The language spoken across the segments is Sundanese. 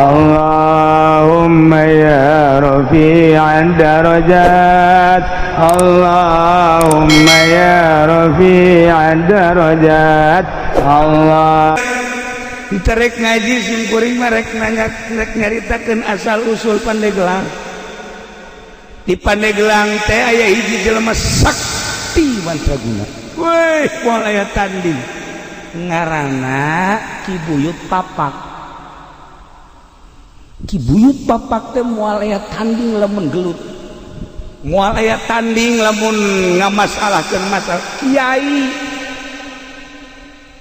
Allahumma ya rafi'ad darajat. Allahumma ya rafi'ad darajat. Allah. Terek ngaji simkuring mah rek nanya, rek nyaritakeun asal usul Pandeglang. Di Pandeglang teh aya hiji jelema sakti mandraguna. Weh, moal aya tanding. Ngaranna Ki Buyut Papak. Ki Buyut Papak teh moal aya tanding lamun gelut. Moal aya tanding lamun ngamasalahkeun masalah kiai.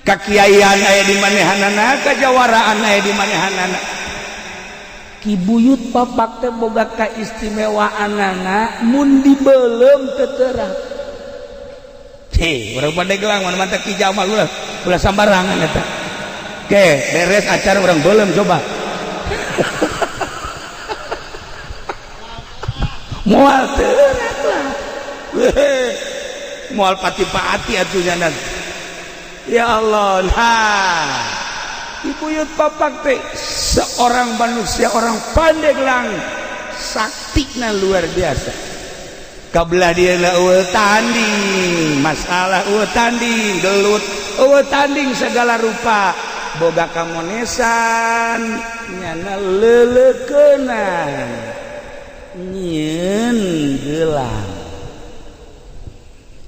Kakiaian aya di manehanana, kajawaraan aya di manehanana. Ki Buyut Papak teh boga kaistimewaanana mun dibeuleum teu terang. Hei, urang Pandeglang mana mantap Ki Jamal ulah ulah sambarangan eta. Oke, beres acara urang beuleum coba. Moal terang lah. Moal pati-pati atuh nya. Ya Allah, nah Ki Buyut Papak teh seorang manusia, orang Pandeglang, saktina luar biasa. Kabelah dia eueuh tanding, masalah eueuh tanding, gelut eueuh tanding segala rupa. Boga kamonesan, nyana leleukeunana, nyieun gelang.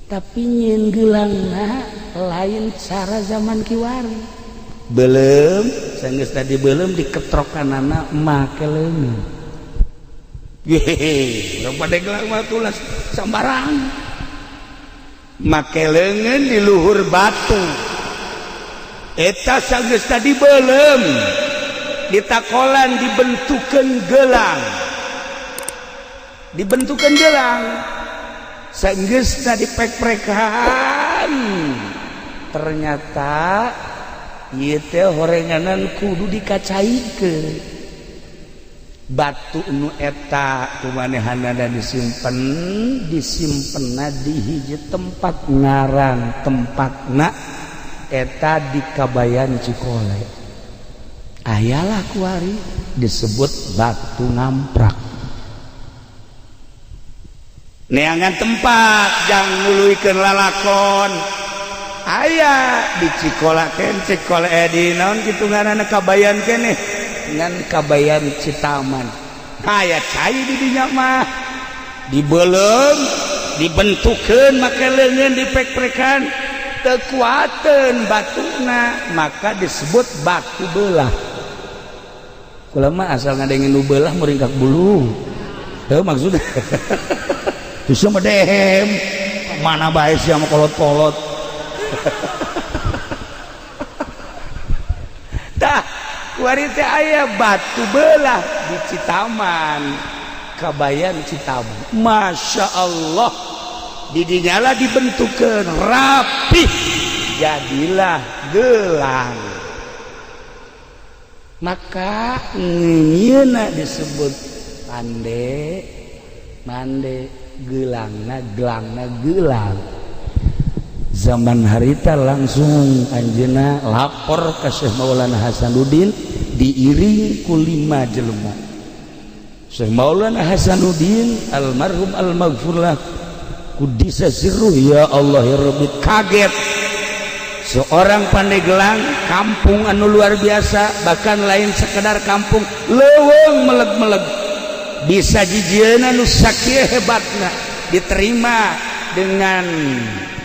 Tapi nyieun gelangna lain cara zaman kiwari. Belum, sanggeus tadi belum diketrokanana make leungeun. Yehe, urang Pandeglang mah tulas sambarang. Make leungeun di luhur batu. Eta sanggeus tadi belum ditakolan dibentukeun gelang. Dibentukeun gelang. Sanggeusna dipek-prekan. Ternyata ieu teh horenganan kudu dikacaikeun. Batu nu eta kumanehanana disimpen, disimpenna di hiji tempat ngaran tempatna eta di Kabayan Cikole. Ayalah kuari disebut batu ngamprak. Neangan tempat jang nuluykeun lalakon. Aya di Cikola ken Cikole di naon kitu ngaranna Kabayan keneh ngan Kabayan Citaman. Aya cai di dinya mah dibeuleum dibentukeun make leungeun dipek-prekan teu kuateun batuna maka disebut batu belah. Kula mah asal ngadengin nu belah muringkak bulu. Teu maksudna. Bisa mah dehem mana bae sia mah kolot-kolot. Tah kuari teh aya batu belah di Citaman, Kabayan Citaman. Masya Allah, didinya lah dibentukkeun rapih jadilah gelang. Maka ngieuna disebut pande mande gelangna gelangna gelang. Zaman harita langsung anjeunna lapor ke Syekh Maulana Hasanuddin diiring ku 5 jelema. Syekh Maulana Hasanuddin almarhum almaghfurlah kudisa sirruh ya Allah ya Rabbi kaget. Seorang Pandeglang kampung anu luar biasa, bahkan lain sekedar kampung leuweung meleg-meleg bisa jijieuna nu sakieu hebatna diterima dengan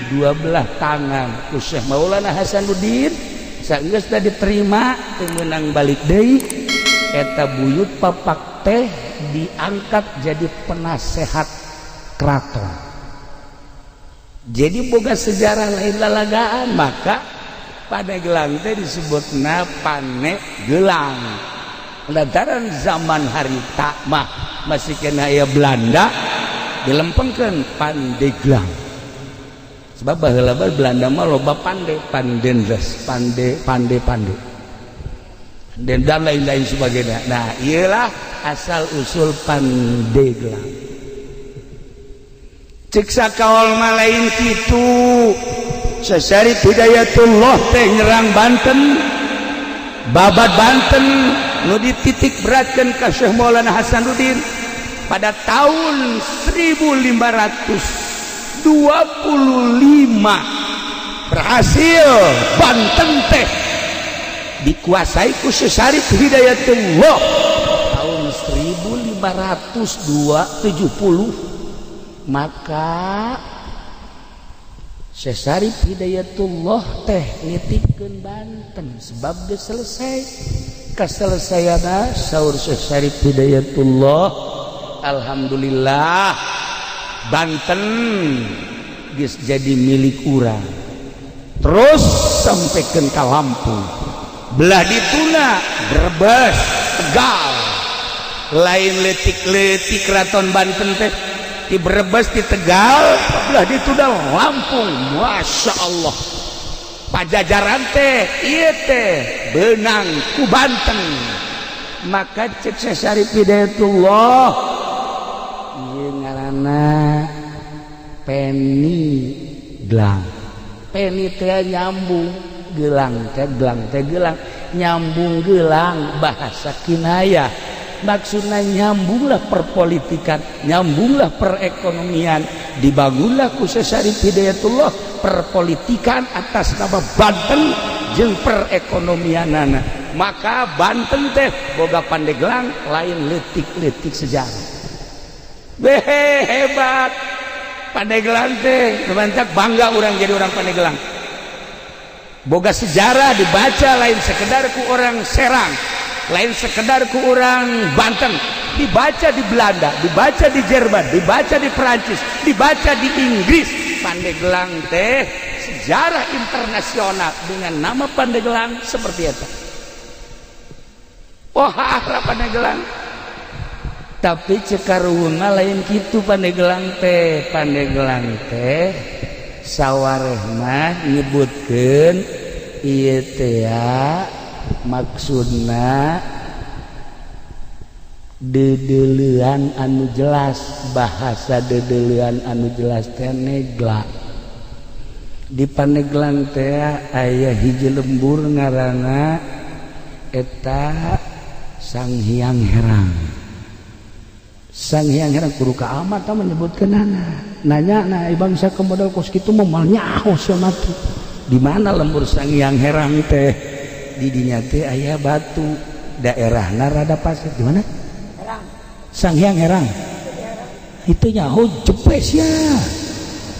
dua belah tangan ku Syekh Maulana Hasanuddin. Sageus teh diterima teu meunang balik deui eta Buyut Papak teh diangkat jadi penasehat keraton. Jadi boga sejarah lain lalagaan, maka Pandeglang teh disebutna Pane Gelang. Lantaran zaman harita mah masih kena aya Belanda dilempengkeun Pandeglang. Sebab baheula Belanda mah loba pande, pandenres, pande, pande, pande. Dan lain-lain sebagainya. Nah, iyalah asal usul Pandeglang. Cek sakaol mah lain kitu. Syarif Hidayatullah teh nyerang Banten, babat Banten. Nu dititik beratkan ka Syekh Maulana Hasanuddin pada tahun 1525 berhasil Banten teh dikuasai ku Syekh Syarif Hidayatullah tahun 1570. Maka Syekh Syarif Hidayatullah teh nitipkeun Banten sebab geus selesai. Kaselesaiana, saur Syekh Syarif Hidayatullah, "Alhamdulillah, Banten geus jadi milik urang." Terus sampaikan ke Lampung, belah dituna, Brebes, Tegal, lain letik-letik Keraton Banten teh di Brebes, di Tegal, belah dituna, Lampung. Masya Allah, Pajajaran teh ieu teh benang ku Banten. Maka cek Syekh Syarif Hidayatullah, ieu ngaranna peni gelang. Peni teh nyambung, gelang teh, gelang teh gelang, nyambung gelang, bahasa kinayah. Maksudnya nyambunglah perpolitikan, nyambunglah perekonomian. Dibangunlah ku Syekh Syarif Hidayatullah perpolitikan atas nama Banten jeung perekonomianana. Maka Banten teh boga Pandeglang, lain letik-letik sejarah. Behe, hebat Pandeglang teh. Mantap, bangga orang jadi orang Pandeglang, boga sejarah dibaca lain sekedar ku orang Serang, lain sekedar ku orang Banten, dibaca di Belanda, dibaca di Jerman, dibaca di Perancis, dibaca di Inggris. Pandeglang teh sejarah internasional dengan nama Pandeglang seperti itu. Wah, Pandeglang, tapi cek karuhun lain gitu. Pandeglang teh, Pandeglang teh sawareh mah nyebutkeun ieu teh maksudna dedelean anu jelas. Bahasa dedelean anu jelas teh negla. Di Pandeglang teh aya hiji lembur ngaranna eta Sang Hyang Herang. Sang Hyang Herang kudu ka amat menyebutkeun nanya, "Nah, bangsa ke modal kos kitu mah moal nyaho sia mati di mana lembur Sang Hyang Herang teh?" Di dinya teh aya batu, daerahna rada pasir. Di mana Sang Hyang Herang itu? Nyaho jepes ya,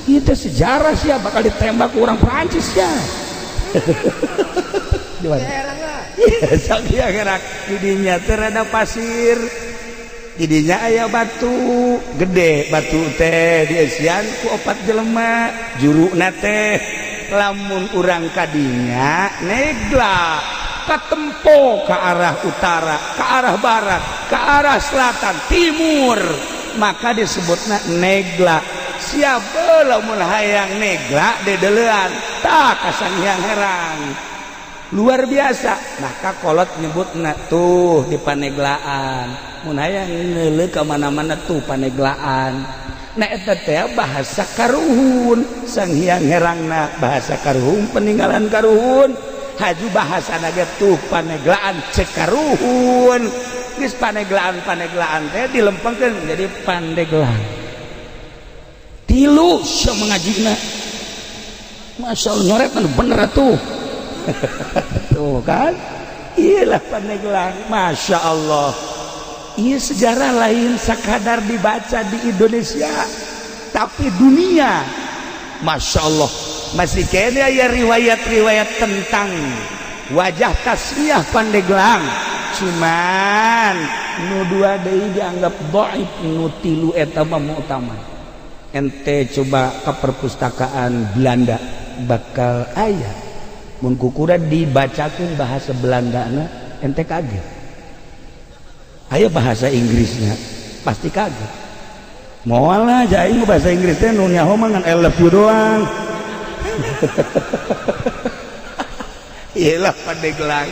itu sejarah sih, bakal ditembak orang Prancis ya. Di mana Sang Hyang Herang? Di dinya teh rada pasir, didinya aya batu gede. Batu teh dieusian ku opat jelema juruna teh. Lamun urang kadinya negla, katempo ke arah utara, ke arah barat, ke arah selatan, timur, maka disebutna negla. Siapa lamun hayang negla dedelean tak ka Sang Hyang Herang. Luar biasa. Maka kolot nyebutna tuh di Paneglaan, mun hayang ngeuleuh ka mana-mana tuh Paneglaan. Nah, eta teh bahasa karuhun. Sang Hyang Herangna bahasa karuhun, peninggalan karuhun. Haju bahasa naga tuh Paneglaan cek karuhun. Geus Paneglaan, Paneglaan teh dilempengkeun jadi Pandeglang. Tilu sia mengajina. Masya Allah, nyoret anu bener tuh. Tuh kan, iyalah Pandeglang. Masya Allah, iya, sejarah lain sekadar dibaca di Indonesia, tapi dunia. Masya Allah, masih kayaknya ya riwayat-riwayat tentang wajah tasmiyah Pandeglang. Cuman nu dua deui dianggap dhaif, nu tilu eta mah utama. Ente coba ke perpustakaan Belanda, bakal aya. Mun kukuran dibacakeun bahasa Belanda na, ente kaget. Ayo bahasa Inggrisnya pasti kaget. Moal lah aing bahasa Inggris teh, nu nyaho mah ngan "I love you" doang. Iyalah, Pandeglang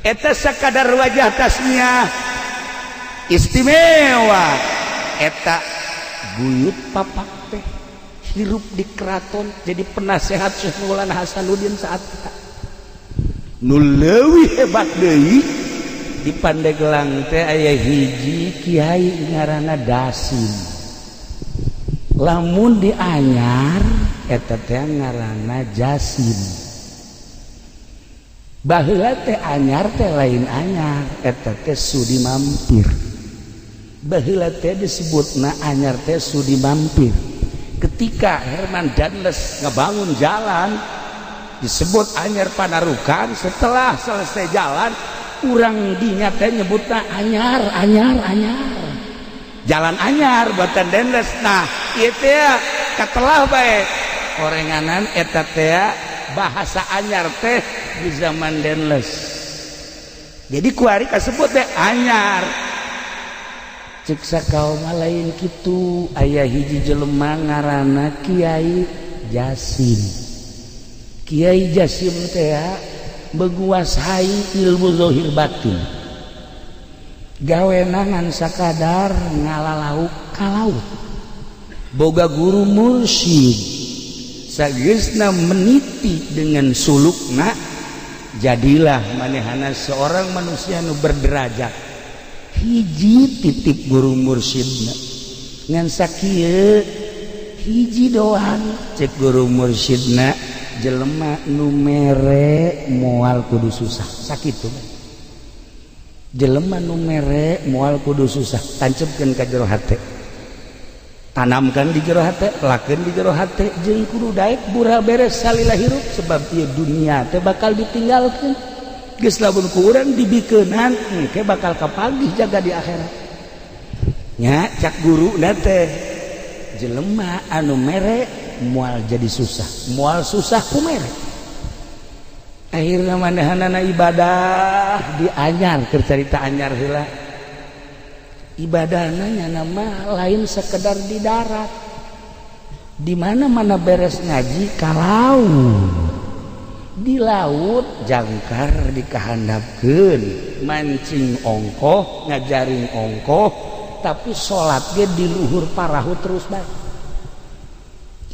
eta sakadar wajah tasmiyah istimewa. Eta buyut papak teh hirup di keraton, jadi penasehat Syekh Maulana Hasanuddin saat kita. Nu leuwih hebat deui, di Pandeglang teh aya hiji kiai ngaranna Dasim. Lamun di Anyar eta teh ngaranna Jasim. Baheula teh Anyar teh lain Anyar, eta teh Sudi Mampir. Baheula teh disebutna Anyar teh Sudi Mampir. Ketika Herman Daendels ngebangun jalan disebut Anyar Panarukan, setelah selesai jalan urang dinya teh nyebutna Anyar, Anyar, Anyar, jalan Anyar buatan Daendels. Nah, ieu teh katelah bae orenganan eta teh bahasa Anyar teh di zaman Daendels. Jadi kuari kasebut teh Anyar. Cek sakaum lain kitu, aya hiji jelema ngaranna Kiai Jasim. Kiai Jasim teh menguasai ilmu zahir batin, gawena ngan sakadar ngala lauk ka laut. Boga guru mursyid. Sageusna meniti dengan sulukna, jadilah manehana seorang manusia nu berderajat. Hiji titip guru mursyidna ngan sakieu hiji doang. Cek guru mursyidna, jelema nu mere moal kudu susah. Sakitu, jelema nu mere moal kudu susah. Tancepkeun ka jero hate, tanamkan di jero hate, lakeun di jero hate, jeung kudu daek bura beres salila hirup, sebab ieu dunia teh bakal ditinggalkeun. Geus lamun ku urang dibikeunan, engke bakal kapagih jaga di akhirat nya. Cak guru teh, jelema anu mere moal jadi susah, moal susah ku mere. Akhirnya manehanana ibadah di Anyar. Keur carita Anyar heula, ibadahna nama lain sekedar di darat. Di mana-mana beres ngaji ka laut, di laut jangkar dikahandapkeun, mancing ongkoh, ngajaring ongkoh, tapi salat ge di luhur parahu terus bae.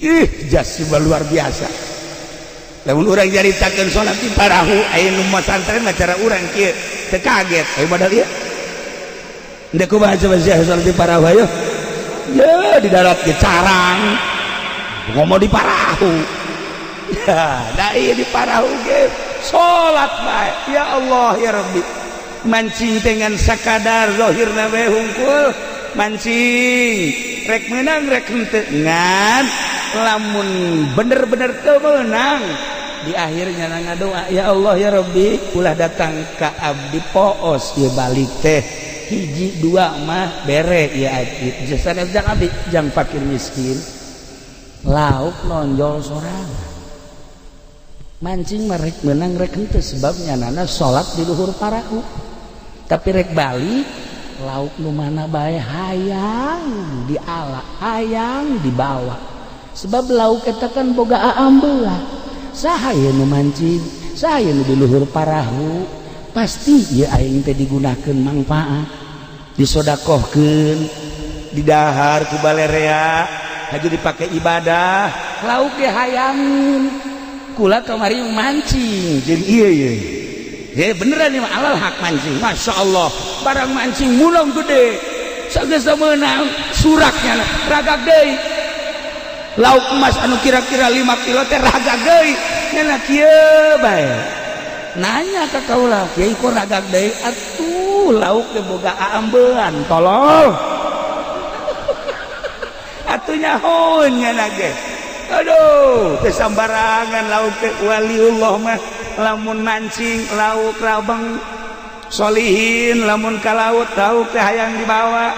Ih, jas luar biasa. Lamun urang nyaritakeun salat di parahu, aya nu masantren mah cara urang kieu teu kaget. Ayo modal ieu. Ndek kumaha coba sia salat di parahu, ayo? Ya, di darat ge carang. Ngomong di parahu. Ya, da ieu di parahu ge salat bae. Ya Allah ya Rabbi. Mancing dengan sakadar zahirna bae hungkul, mancing rek menang rek henteu, ngan lamun bener-bener teu meunang di akhirnya ngadoa, "Ya Allah ya Rabbi, ulah datang ka abdi poos ieu balik teh, hiji dua mah bere ya abdi, sanes jang abdi, jang fakir miskin." Lauk nonjol sorangan. Mancing mah rek menang rek henteu, sebabnya nana salat di luhur parahu, tapi rek balik lauk nu mana bae hayang diala, hayang dibawa, sebab lauk eta kan boga aambelah. Saha nu mancing, saha nu di luhur parahu, pasti ieu aing teh digunakeun manfaat, disodakohkeun, didahar ku balerea, haju dipake ibadah. Lauk ge hayangin. Kula kamari mancing jeung ieu ieu. Ya beneran nih alal hak mancing. Masya Allah, barang mancing mulong gede. Sageus meunang suraknya ragag deui. Lauk emas anu kira-kira 5 kilo teh ragag deui. Nya kieu bae. Nanya ka kaula, "Kiai, kok ragag deui?" "Atuh lauk teh boga aambean, tolol." Atuh nyahoeun nya ge. Aduh, teu sambarangan lauk teh. Waliullah mah lamun mancing lauk rabang, solihin lamun ka laut lauk teh hayang dibawa.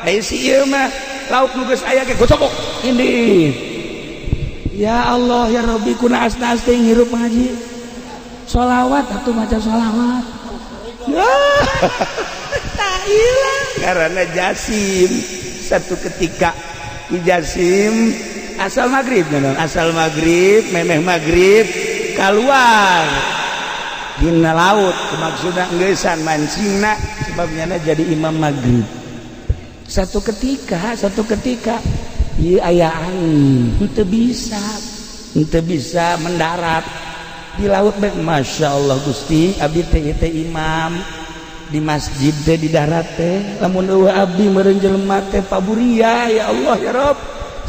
Aya si ieu mah lauk nu geus aya ge gocobok ini. Ya Allah ya Rabbi, ku naas-naas teh ngirup ngaji. Sholawat atuh, maca sholawat. Tak hilang karena Jasim. Satu ketika Ki Jasim asal maghrib, asal maghrib, memeh maghrib keluar dina laut, maksudna ngeusan mancingna, sebabnya jadi imam maghrib. Satu ketika ieu aya angin, henteu bisa mendarat. Di laut bae, Masya Allah. Gusti, abdi teh teh imam di masjid teh di darat teh. Lamun euweuh abdi meureun jelema teh paburia. Ya Allah, ya Rob,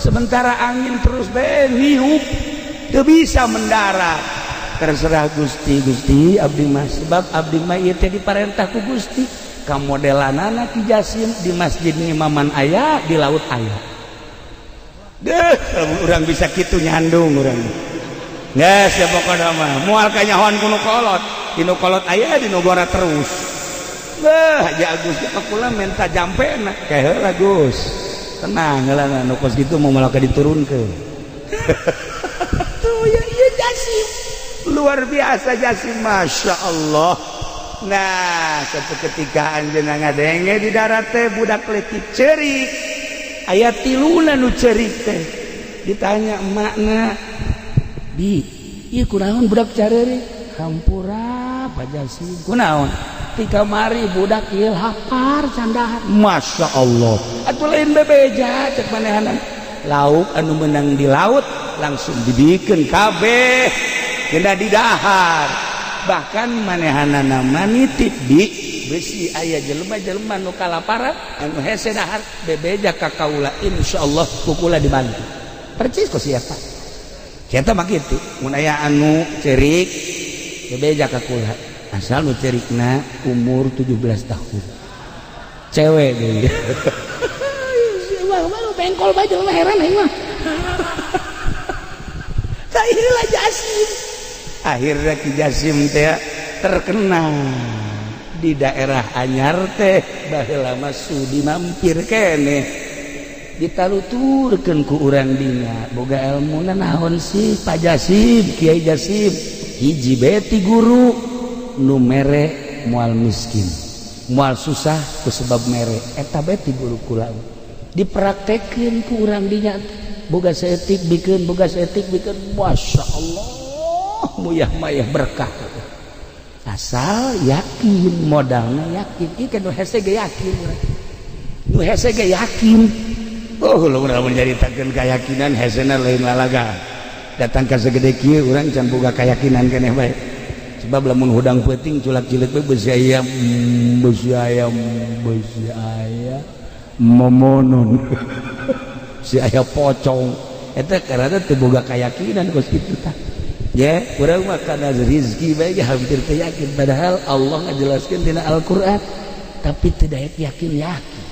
sementara angin terus bae niup, teu bisa mendarat. Terserah Gusti. Gusti, abdi mah, sebab abdi mah ieu teh diparentah ku Gusti. Kamodelanana Ki Jasim di masjid ngimaman aya, di laut aya. Deh, lamun urang bisa kitu, nyandung urang. Geus ya, pokona mah moal kanyahoan ku nu kolot. Di nu kolot aya, di nu gora terus. Beuh, Haji Agus ka kula minta jampena. Kae heula, Gus. Tenang heula, nu kos kitu mau malah diturunkeun. Tuh ya, iya Jasim. Luar biasa Jasim, Masya Allah. Nah, suatu ketika anjeunna ngadenge di darat teh budak leutik ceurik. Aya tiluna nu ceurik teh. Ditanya emakna, "Bi, ieu kunaon budak careurik?" "Hampura, Pak Jasim." "Kunaon?" "Ti kamari budak ieu lapar, can dahar." Masya Allah. Atuh lain bebeja cek manehanan. Lauk anu menang di laut langsung dibikin kabeh kena didahar. Bahkan manehanana nitip di besi aya jelema-jelema nu kalaparan, anu hese dahar, bebeja ka kaula, insyaallah ku kula dibantu. Percis kok siapa? Kita mah kitu, mun aya anu cerik bebeja ka kula, asal nu cerikna umur 17 tahun, cewek deui. Baru bengkol bae jelema, heran aing mah. Tah, inilah Jasim. Akhirnya Ki Jasim teh terkenal di daerah Anyar teh. Baheula mah sudi mampir keneh, ditaluturkeun ku urang dinya, boga ilmuna naon sih Pak Jasim, Kiai Jasim? Hiji beti guru, nu mere moal miskin, moal susah ku sebab mere. Eta beti guru kula. Dipraktekeun ku urang dinya, boga saeutik bikeun, boga saeutik bikeun. Masya Allah, muyah mayah berkah, asal yakin. Modalna yakin. Ieu kan nu hese ge yakin urang, nu hese ge yakin. Oh, lu urang menceritakeun keyakinan, hesena lain lalaga. Datang ka segede kieu urang can boga keyakinan keneh bae, sebab lamun hudang peuting culak cileuk bae, besi ayam, besi ayam, besi ayam momonon si aya pocong. Eta karena teu boga keyakinan kos kitu. Tah ya, urang mah kana rezeki bae hampir teu yakin, padahal Allah ngajelaskeun dina Al-Qur'an, tapi tidak yakin yakin,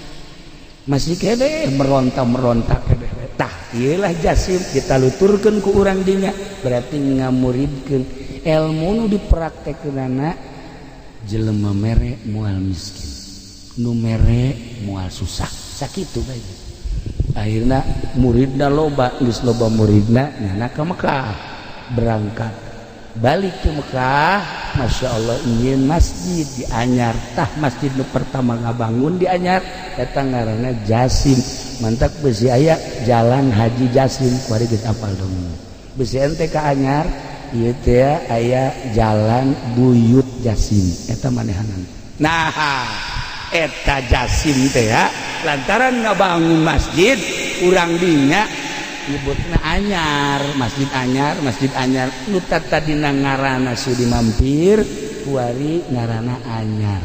masih kene meronta-meronta kene. Tah, ieulah Jasim, kita luturkeun ku urang dinya, berarti ngamuridkeun ilmu nu dipraktekkeunana, jelema mere moal miskin, nu mere moal susah. Sakitu bae. Akhirna muridna loba. Geus loba muridna, nyana ka Mekah, berangkat balik ke Mekah. Masya Allah, ingin masjid di Anyar. Tah, masjid nu pertama ngabangun di Anyar eta ngaranna Jasim. Mantak besi aya Jalan Haji Jasim. Kuari geus apal dong. Besi ente ka Anyar ieu teh aya Jalan Buyut Jasim, eta manehanan. Nah, eta Jasim teh ya, lantaran ngabangun masjid, urang dinya nyebutna Anyar, Masjid Anyar, Masjid Anyar. Nu tadina ngaranna Sudi Mampir, kuari ngaranna Anyar.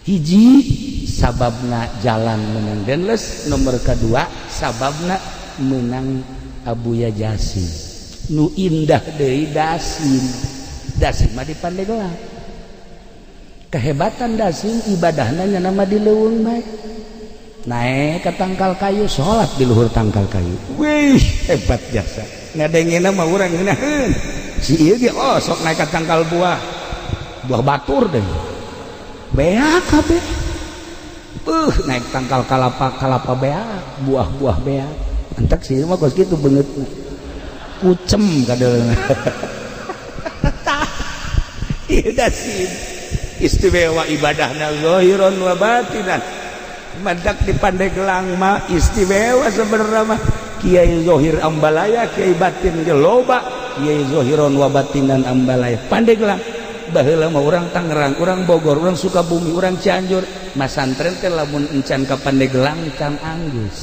Hiji sababna jalan menang Denles, nomor kedua sababna menang Abuya Jasim. Nu indah deui Dasim. Dasim mah di Pandeglang. Kehebatan Dasim, ibadahna nama di leuweung bae, naik ke tangkal kayu, sholat di luhur tangkal kayu. Wih, hebat jasa. Ngadengena mah urang ngeunaheun si ieu ge. Oh, sok naik ke tangkal buah, buah batur deh, beak kabeh. Naik tangkal kalapa, kalapa beak, buah-buah beak. Entek sih mah kos kitu beungeut kucem kadeulna. Tah, ieu Dasim istimewa ibadahna, zahiran wa batinan. Mantak di Pandeglang mah istimewa sebenarnya mah. Kiai Zohir Ambalaya, Kiai batin ge loba, Kiai Zohiron wa batinan Ambalaya Pandeglang. Baheula mah urang Tangerang, urang Bogor, urang Sukabumi, urang Cianjur masantren teh lamun encan ka Pandeglang can anggeus,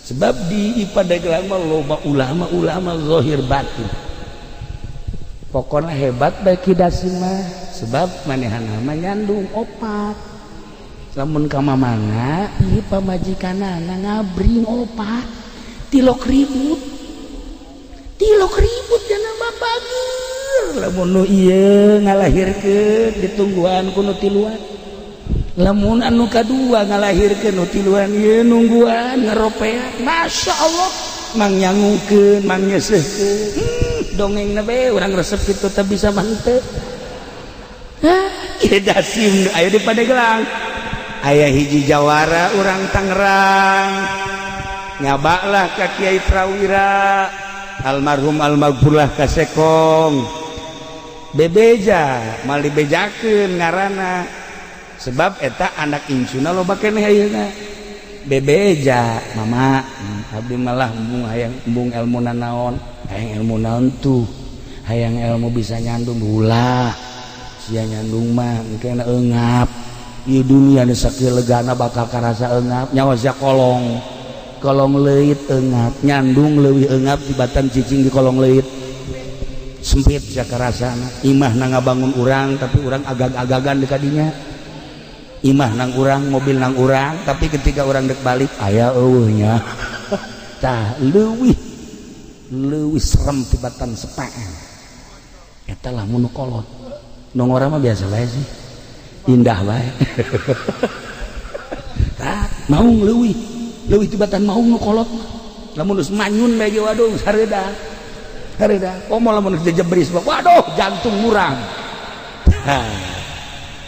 sebab di Pandeglang mah loba ulama-ulama zahir batin. Pokoknya hebat bae Ki Dasim mah, sebab manehna mah nyandung opat. Lamun ka mamana ieu pamajikanana ngabring opat, tilok ribut, tilok ribut jana mah bager. Lamun nu ieu ngalahirkeun, ditungguan ku nu tiluan. Lamun anu kadua ngalahirkeun, nu tiluan ieu nungguan ngaropean. Masya Allah, mang nyangukeun, mang nyeuseuhkeun. Dongeng na be urang resep kitu teh bisa mah henteu. Hah, ieu Dasim aya di Pandeglang. Aya hiji jawara urang Tangerang, nyabaklah ka Kiai Prawira almarhum almaghfurlah ka Sekong. Bebeja mal dibejakeun ngaranna, sebab eta anak incuna loba keneh ayeuna. Bebeja, "Mama, abdi malah embung hayang, embung ilmu naon, hayang ilmu naon tuh, hayang ilmu bisa nyandung." "Ulah sia nyandung mah, engke eungap ieu dunia nu sakieu legana, bakal karasa eungap nyawa sia. Kolong kolong leuit eungap, nyandung leuwih eungap tibatan cicing di kolong leuit sempit. Sia karasana imah na ngabangun urang, tapi urang agag-agagan di kadinya. Imah nang urang, mobil nang urang, tapi ketika urang dek balik aya eueuhnya. Tah, leuwih leuwih serem tibatan sepaan eta lah mun kolot. Nu ngora mah biasa bae sih, indah bae. Tah, maung leuwih leuwih tibatan maung nu kolot. Lamun geus manyun bae ge, waduh, sareuda hareuda. Komo lamun geus jebris, waduh, jantung murang.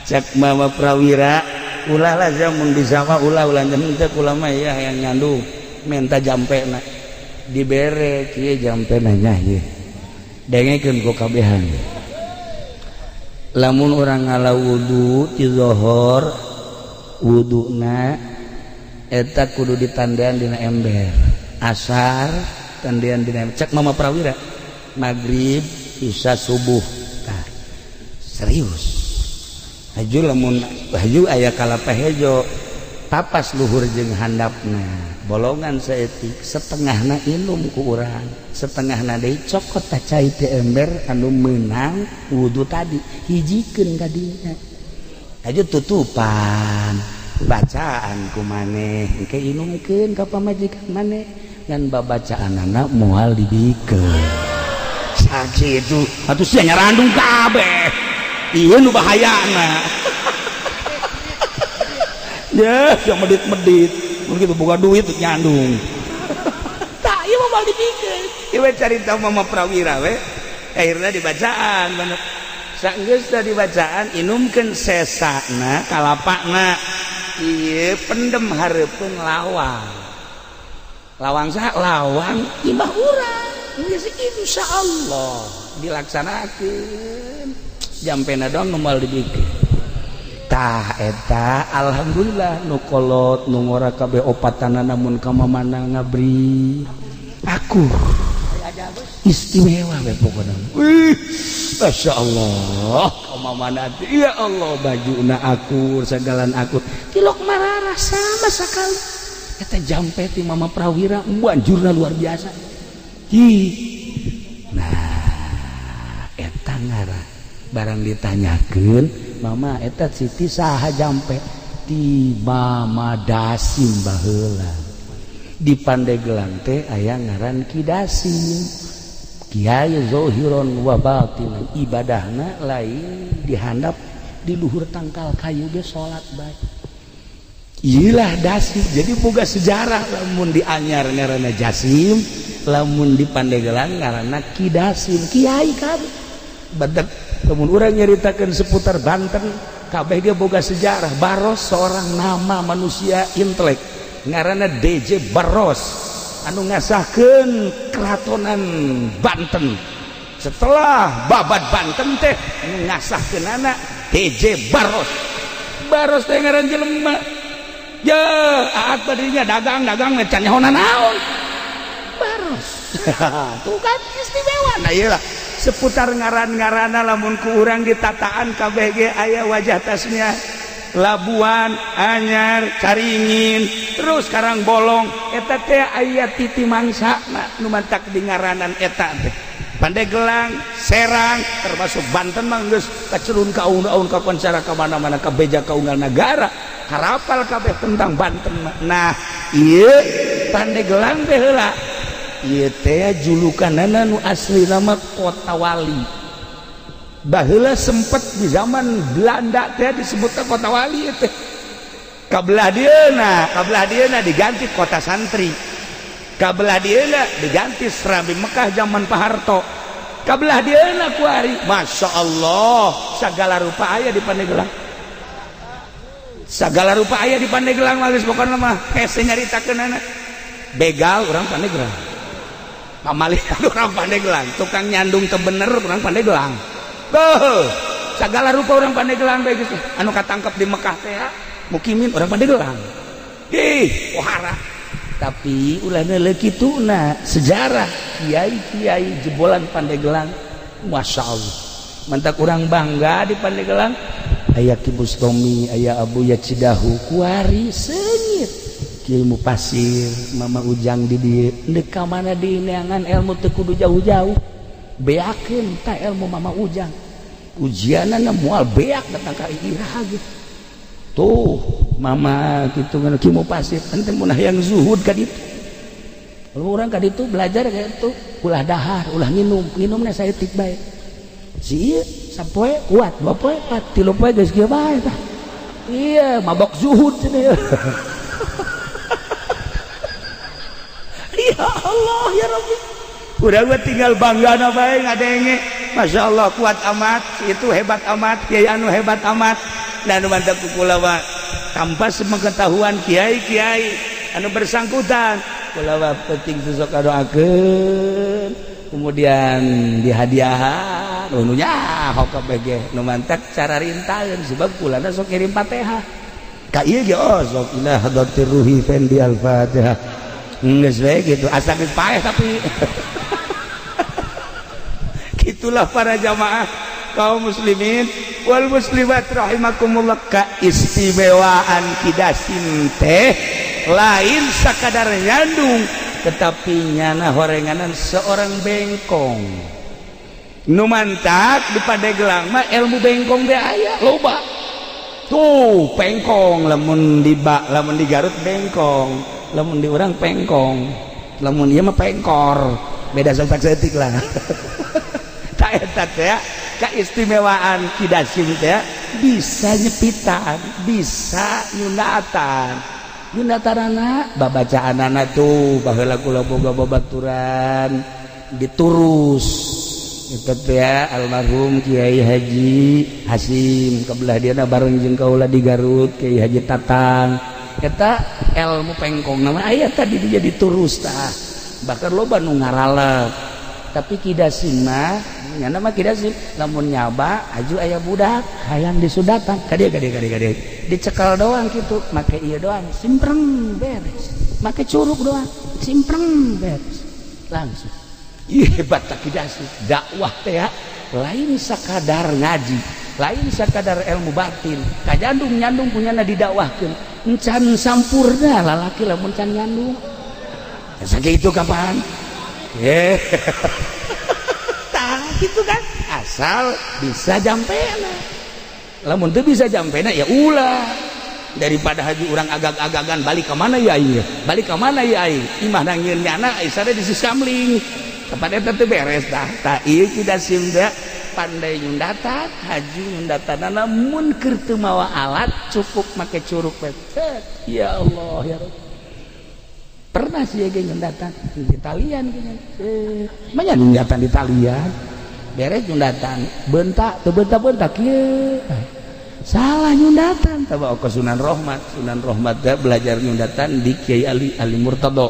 Cek Mama Prawira, "Ulah lah sia, mun bisa mah ulah, ulah henteu. Kula mah ya hayang nyandung." Menta jampena, dibere kieu jampena nya. Ieu dengekeun ku kabehan. Lamun urang ngala wudu ti zohor, wuduna eta kudu ditandean dina ember. Asar tandean dina ember, cek Mama Prawira. Maghrib, Isya, subuh. Tah, serius. Haju lamun haju aya kalapa hejo, papas luhur jeung handapna, bolongan saeutik, setengahna inum ku urang, setengahna deui cokot tah cai ti ember anu meunang wudu tadi, hijikeun ka dinya. Haju tutupan, bacaan ku maneh, engke inumkeun ka pamajikan maneh, ngan babacaanana moal dibikeun. Sakitu atuh sia nyarandung kabeh. Ieu nu bahayana ya, yang medit-medit begitu boga duit nyandung. Tak, ieu mah moal dibikeun. Ieu carita Mama Prawira we. Akhirnya dibacaan bener. Sanggeus dibacaan, inumkeun sesana kalapana. Ieu pendem hareupeun lawang. Lawang saha? Lawang imah urang. Geus insyaallah dilaksanakeun. Jampena doang nu moal dibikeun. Tah, eta alhamdulillah nu kolot nu ngora kabeh opatana, namun ka mamana ngabri aku istimewa we pokona. Wih, Masya Allah, ka mamana ya Allah, bajuna akur, sagalan akur, tilok mararah sama sekali. Eta jampe ti Mama Prawira banjurna luar biasa. Hi. Nah, eta ngarah barang ditanyakeun, "Mama, eta Siti saha jampe?" "Ti Mama Dasim." Baheula di Pandeglang teh aya ngaran Ki Dasim, kiai zohiron wa batinan, ibadahna lain dihandap, di luhur tangkal kayu ge salat bae. Iyalah Dasim. Jadi boga sejarah, lamun di Anyar ngaranna Jasim, lamun di Pandeglang ngaranna Ki Dasim, kiai kabeh. Badak lamun urang nyaritakeun seputar Banten, kabeh ge boga sejarah. Baros, seorang nama manusia intelek ngaranna DJ Baros anu ngasahkeun keratonan Banten. Setelah babat Banten teh ngasahkeun anak DJ Baros. Baros teh ngaran jelema ya, aat badinya dagang dagang can nyaho naon Baros. Tuh kan istimewa. Nah, iyalah seputar ngaran-ngarana lamun ku urang ditataan KBG aya wajah tasnya Labuan Anyar, Caringin, terus Karang Bolong, eta teh aya titi mangsa nu mantak di ngaranan eta teh. Pandeglang, Serang, termasuk Banten mah geus kacerun ka aun-aun, ka koncara ka mana-mana, ka beja ka unggal nagara, harapal kabeh tentang Banten mah. Nah, ieu Pandeglang teh heula ieu teh julukanana nu asli nama Kota Wali. Baheula sempet di zaman Belanda teh disebutna Kota Wali teh. Kabelah dieuna, kabelah dieuna diganti Kota Santri. Kabelah dieuna diganti Serambi Mekah zaman Pak Harto. Kabelah dieuna kuari, Masya Allah, segala rupa aya di Pandeglang. Segala rupa aya di Pandeglang mah, geus pokona mah hese nyaritakeunana. Begal urang Pandeglang, pamalihan urang Pandeglang, tukang nyandung teu bener urang Pandeglang. Tuh, segala rupa orang Pandeglang bae geus. Anu katangkep di Mekah teh ya, mukimin orang Pandeglang. Ih, pohara. Tapi ulah neuleuh kituna, sejarah kiai-kiai jebolan Pandeglang, Masya Allah. Mantak urang bangga di Pandeglang aya Ki Bustomi, aya Abuya Cidahu, kuari seungit. Kiai Pasir, Mama Ujang di dieu, deuk ka mana di neangan ilmu teu kudu jauh-jauh. Beakeun ta ilmu Mama Ujang. Ujianana moal beak datang ka iraha ge. Tuh, Mama kitu ngan Ki Pasir, ente mun hayang zuhud ka ditu. Kalau urang ka ditu belajar kayak itu, ulah dahar, ulah nginum, nginumna saeutik bae. Si ieu sapoe kuat, dua poe kuat, tilu poe geus kieu bae tah. Iya, mabok zuhud cenah. Ya Allah ya Rabbi. Udah gua tinggal bangga na bae ngadenge. Masya Allah kuat amat, itu hebat amat, kiai anu hebat amat. Dan mantap kula mah tanpa sepengetahuan kiai-kiai anu bersangkutan, kula mah penting sosok doakeun, kemudian dihadiahan nu nyaho kabeh ge nu mantak cara rintaeun sebab kulana sok ngirim Fatihah ka ieu ge, oh sok ila hadratir ruhi fendi al-Fatihah, geus we gitu asa geus paeh. Tapi itulah para jamaah kaum muslimin wal muslimat rahimakumullah, keistimewaan Ki Dasim teh lain sakadar nyandung, tetapi nyana horenganan seorang bengkong. Nu mantak di Pandeglang mah ilmu bengkong teh aya loba. Tuh pengkong, lamun di ba, lamun di Garut bengkong, lamun di urang pengkong, lamun ieu mah pengkor, beda satak saeutik lah. Tak eta teh keistimewaan Ki Dasim teh bisa nyepitan, bisa nyunatan. Nyunatanana babacaanana tuh baheula kula boga babaturan diturus eta teh almarhum Kiai Haji Hasim, kebelah dieuna bareng jeung kaula di Garut Kiai Haji Tatang. Eta ilmu pengkong nama aya tadi dia diturus tah, bahkan loba nu ngaralep. Tapi Ki Dasim mah nyana mah Ki Dasim lamun nyaba aju aya budak hayang disudatan kadieu kadieu kadieu kadieu, dicekal doang gitu, make ieu doang simpreng beres, make curug doang simpreng beres langsung. Ih, hebat tak Ki Dasim dakwah teh ya, lain sakadar ngaji, lain sakadar ilmu batin, kajandung nyandung punyana didakwahkeun encan sampurna lalaki lamun can nyandung. Sakitu kapan? Tah gitu kan, asal bisa jampena. Lamun teu bisa jampena ya ulah, daripada haji urang agag-agagan balik ke mana ya aing, balik ke mana ya aing, imah nangieun nyana isada di siskamling tempat eta teu beres tah. Tah ieu Ki Dasim teh pandai nyundatan, haji nyundatanana mun keur teu mawa alat cukup make curug bae. Ya Allah ya Rabb. Pernah sih ya nyundatan di talian, banyak nyundatan di talian, beres nyundatan bentak teu bentak bentak kieu salah nyundatan. Tawa ke Sunan Rohmat, Sunan Rohmat teh belajar nyundatan di Kiai Ali Ali Murtado,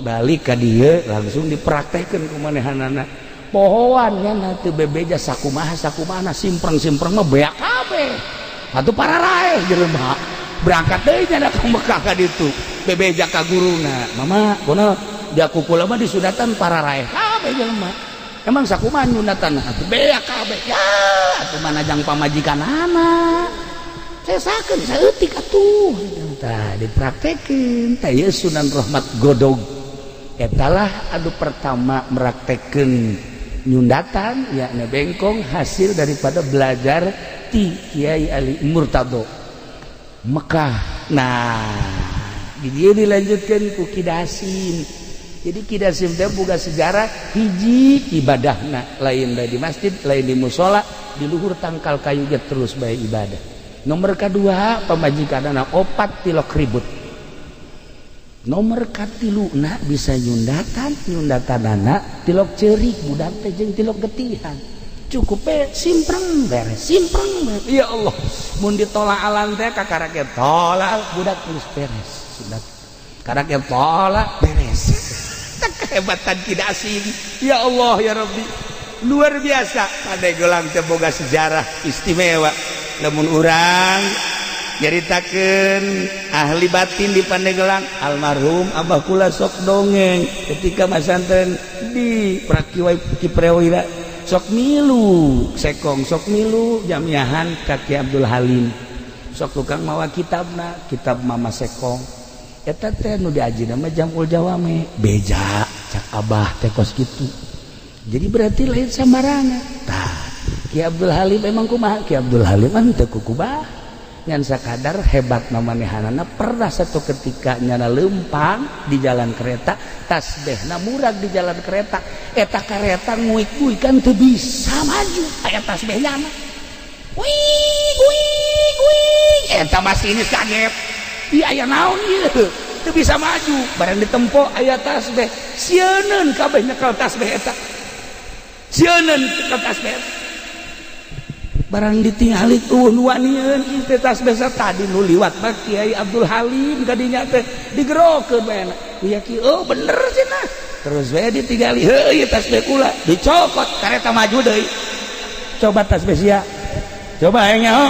balik ka dieu langsung dipraktekkeun ku manehanana, pohoan nya teu bebeja sakumaha sakumaha, simpreng-simpreng mah beak kabeh atuh, pararaeh jelema. Berangkat deui nya ka Mekah ka ditu, bebeja ka guruna, "Mama, kono dia kukula mah disundatan pararaeh kabeh jelema, emang sakumaha nyundatan atuh beak kabeh ya atuh, mana jang pamajikanana sesakeun saeutik atuh." Tah dipraktekeun tah ieu Sunan Rahmat Godog etalah anu pertama meraktekeun. Nyundatan yakni bengkong hasil daripada belajar ti Kiai Ali Murtado Mekah. Nah, di dia dilanjutkan ku Ki Dasim. Jadi Ki Dasim teh boga sejarah hiji, ibadahna lain di masjid, lain di musola, di luhur tangkal kayu ge terus bae ibadah. Nomor kedua, pamajikanana opat, tilok ribut. Nomor katilu na bisa nyundatan, nyundatanana tilok cerik budak teh jeung tilok getihan, cukup pe simpreng beres, simpreng beres. Ya Allah, mun ditolak alan teh kakara ge tolak budak geus beres sundat, karena ge tolak beres. Kehebatan tidak asing, ya Allah ya Rabbi, luar biasa. Pandeglang teh boga sejarah istimewa. Lamun urang nyaritakeun ahli batin di Pandeglang, almarhum Abah kula sok dongeng ketika masantren di Prakiwai Kiprawira, sok milu sekong, sok milu jamiahan ka Ki Abdul Halim, sok tukang mawa kitabna, kitab Mama Sekong eta teh nu diaji nama Jamul Jawame. Beja cak Abah teh kos kitu. Jadi berarti lain sambarangan. Tah, Ki Abdul Halim emang kumaha? Ki Abdul Halim mah teu kukubah, ngan sakadar hebat manehanana. Pernah satu ketika nyana lempang di jalan kereta, tasbehna murag di jalan kereta eta. Kereta nguik-nguik kan teu bisa maju, aya tasbeh nyana, wih wih wih. Eta masinis kaget, iya, aya naon ieu, teu bisa maju. Barang ditempo aya tasbeh, sieuneun kabeh nyekel tasbeh eta, sieuneun nyekel tasbeh. Barang ditinggali tuh nu wanian teh tasbeh. Tadi nu liwat mah Kiai Abdul Halim, kadinya teh digerokeun bae ya ki. Oh, bener cenah. Terus we ditinggali, heuh, ieu tasbeh kula. Dicokot, kareta maju deui. Coba tasbeh sia, coba hayang nyaho.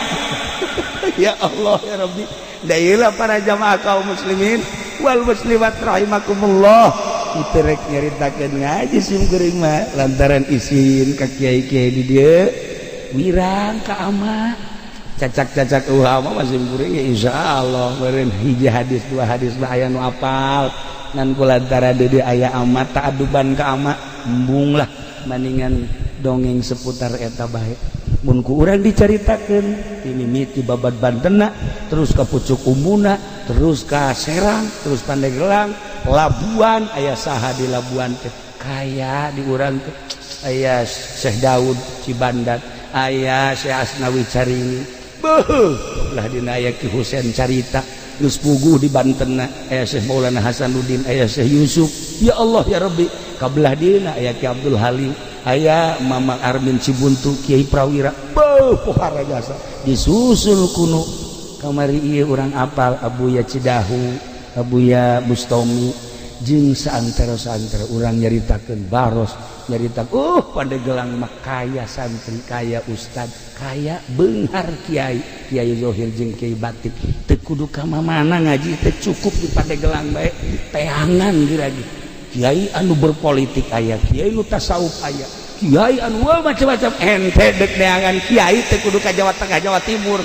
Ya Allah ya Rabbi. Dailah para jamaah kaum muslimin wal muslimat rahimakumullah, itu rek nyaritakeun ngaji sim kuring mah lantaran isin ka kiai-kiai di dieu, wirang ka ama, cacak-cacak ulama masih kuring ya. Insyaallah meureun hiji hadis dua hadis mah aya nu apal, ngan kulantaran di aya ama, ta'aduban ka ama, embung lah, maningan dongeng seputar eta bae. Mun ku urang dicaritakeun ini miti babad Bantena, terus ka Pucuk Umbuna, terus ka Serang, terus Pandeglang, Labuan, aya saha di Labuan teh? Kaya di urang teh aya Syekh Daud Cibandat, aya Syekh Asnawi Carini, beuh lah dina aya Ki Husein Carita geus puguh di Banten, aya Syekh Maulana Hasanuddin, aya Syekh Yusuf. Ya Allah ya Rabbi, kabelah dina aya Ki Abdul Halim, aya Mama Armin Cibuntu, Kiai Prawira, beuh pohara jasa. Disusul kuno kamari ieu urang apal Abuya Cidahu, Abuya Bustomi, jeung saantero-saantero urang nyaritakeun Baros, nyarita Pandegelang mah kaya santri, kaya ustad, kaya beunghar kiai, kiai zohir jeung kiai batin. Teu kudu ka mana ngaji teh, cukup di Pandegelang bae teangan lagi. Kiai anu berpolitik aya, kiai nu tasawuf aya, kiai anu macam-macam. Ente dek neangan kiai teu kudu ka Jawa Tengah, Jawa Timur,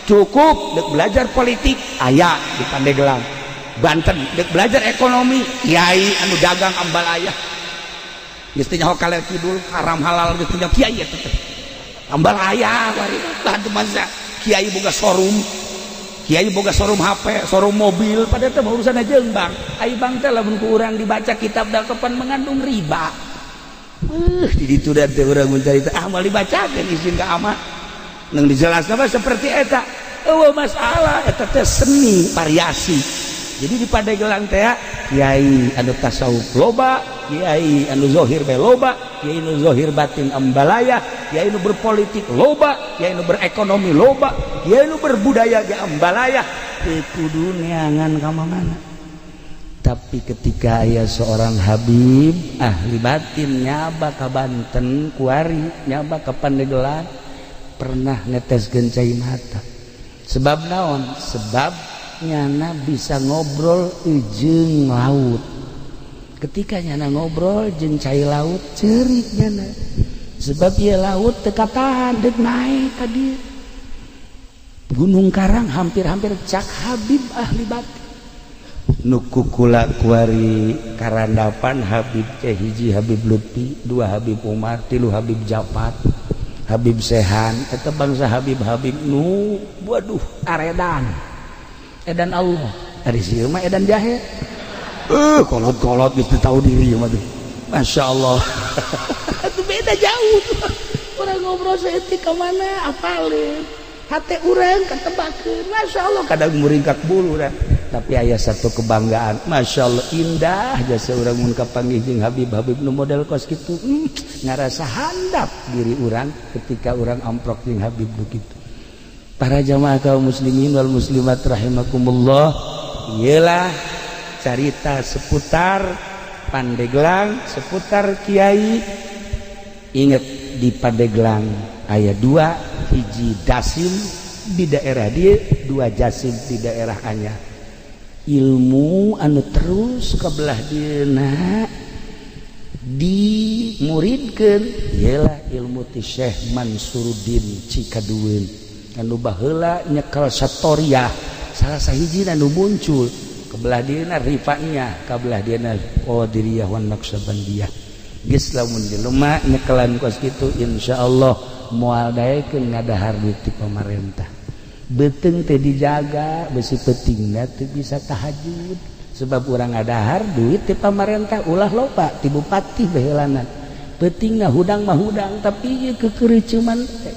cukup dek belajar politik aya di Pandegelang, Banten. Dek belajar ekonomi, kiai anu dagang ambalaya, geus teu nyaho kaler kidul, haram halal geus teu nyaho, kiai eta teh ambalaya bari. Bantu masa kiai boga showroom, kiai boga showroom HP, showroom mobil, pada teh urusan aja bank. Ai bank teh lamun ku urang dibaca kitab da kapan mengandung riba. Di ditu da teh urang mencari teh, ah, moal dibacakeun, izin ka ama nang dijelasna mah seperti eta. Eueuh masalah, eta teh seni variasi. Jadi di Pandeglang teh kiai anu tasawuf loba, kiai anu zohir bae loba, kiai anu zohir batin ambalaya, kiai anu berpolitik loba, kiai anu berekonomi loba, kiai anu berbudaya ge ambalaya. Teu kudu neangan ka mana. Tapi ketika aya seorang Habib ahli batin nyaba ka Banten kuari, nyaba ka Pandeglang, pernah neteskeun cai mata. Sebab naon? Sebab nyana bisa ngobrol jeung laut. Ketika nyana ngobrol jeung cai laut, cerik nyana, sebab ieu laut teu katahan dek naik ka dieu Gunung Karang hampir-hampir. Cak Habib ahli batin, Nu ku kula kuari karandapan Habib teh hiji Habib Lutfi, dua Habib Umar, tilu Habib Jafar, Habib Sehan. Eta bangsa Habib-habib nu waduh, aredan edan Allah. Ari sieun mah edan jahe, kolot-kolot gitu, tahu diri mah tuh. Masya Allah, itu beda jauh. Orang ngobrol saeutik ka mana apalin hate urang ketebakeun. Masya Allah, kadang muringkak bulu dah. Tapi aya satu kebanggaan, Masya Allah, indah jasa urang mun kapanggih jeung Habib-habib nu model kos kitu, ngarasa handap diri urang ketika urang amprok jeung Habib begitu. Para jamaah kaum muslimin wal muslimat rahimakumullah, iyalah carita seputar Pandeglang, seputar kiai. Ingat, di Pandeglang aya dua, hiji Dasim di daerah dia, dua Jasim di daerah Anyar. Ilmu anu terus kebelah dina dimuridkeun ialah ilmu ti Syekh Mansuruddin Cikadueun anu baheula nyekel Satoriah, salah sahiji anu muncul kebelah dina Rifaiyah, kabelah dina Qadiriyah wan Naqsabandiyah. Geus, lamun jelema nyekelan kos kitu, insyaallah moal daekeun ngadahar duit ti pamarentah. Beuteung teh dijaga, besi peutingna teu bisa tahajud sebab urang ngadahar duit ti pamarentah. Ulah loba ti bupati baheulana, peutingna hudang mah hudang, tapi ieu kekeureuceuman teh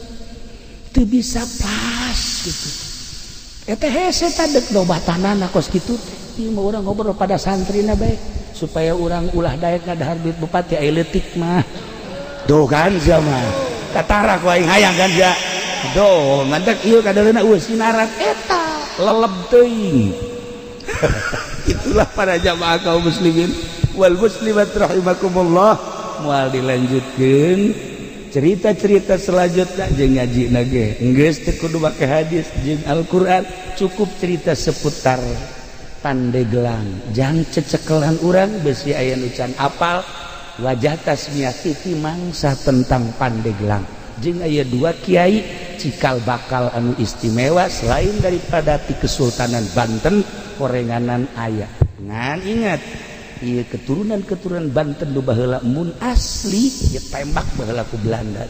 teu bisa pas gitu. Eta hese tadek dobatanana kos kitu teh. Ieu mah urang ngobrol pada santrina bae supaya urang ulah daek ngadahar duit bupati. Aya leutik mah tuh kan, sia mah katara ku aing hayang kan sia. Doh, mantak ieu kadaleuna eueuh sinaran eta leleb teuing. Itulah para jamaah kaum muslimin wal muslimat rahimakumullah. Moal dilanjutkeun cerita-cerita selanjutnya jeung ngaji ge geus teu kudu make hadis jeung Al-Qur'an, cukup cerita seputar Pandeglang jang cecekelan urang besi aya nu can apal wajah tasmiah titi mangsa tentang Pandeglang jeung aya dua kiai cikal bakal anu istimewa selain daripada ti Kesultanan Banten korenganan aya. Ngan ingat, ieu keturunan-keturunan Banten nu baheula mun asli ya tembak baheula ku Belanda,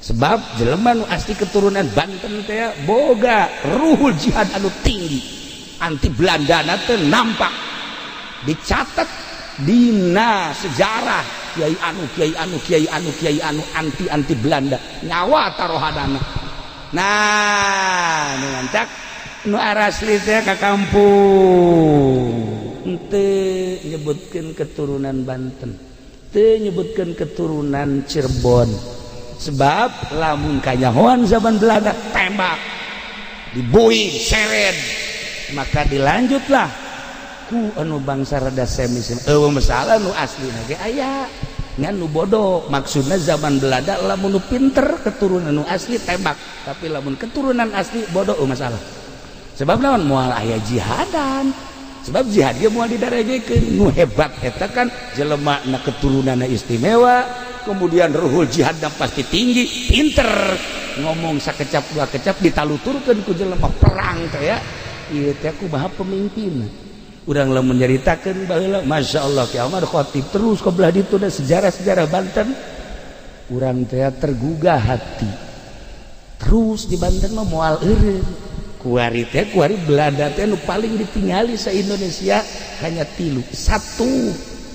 sebab jelema nu asli keturunan Banten teh boga ruhul jihad anu tinggi, anti Belanda teh nampak dicatat dina sejarah, kiai anu, kiai anu, kiai anu, kiai anu anti anti Belanda, nyawa taruhanana. Nah, nu mancak nu arasli teh ka kampung henteu nyebutkeun keturunan Banten, teu nyebutkeun keturunan Cirebon, sebab lamun kanyahoan zaman Belanda tembak, dibui, seret. Maka dilanjutlah ku anu bangsa rada semi semi. Eueuh masalah, nu asli ge aya ngan nu bodoh. Maksudna zaman Belanda lamun nu pinter keturunan nu asli tembak, tapi lamun keturunan asli bodoh eueuh masalah. Sebab naon? Moal aya jihadan, sebab jihad ge moal didarajekeun. Nu hebat eta kan jelema na keturunanna istimewa, kemudian ruhul jihadna pasti tinggi, pinter ngomong sakecap dua kecap ditaluturkeun ku jelema perang teh ya. Ieu teh kumaha pemimpin urang lamun nyaritakeun baheula. Masya Allah, Ki Ahmad Khatib terus ke belah ditu da sejarah-sejarah Banten urang teh tergugah hati. Terus di Banten mah moal eureun kuari teh, kuari Belanda teh nu paling ditingali sa Indonesia hanya tilu: satu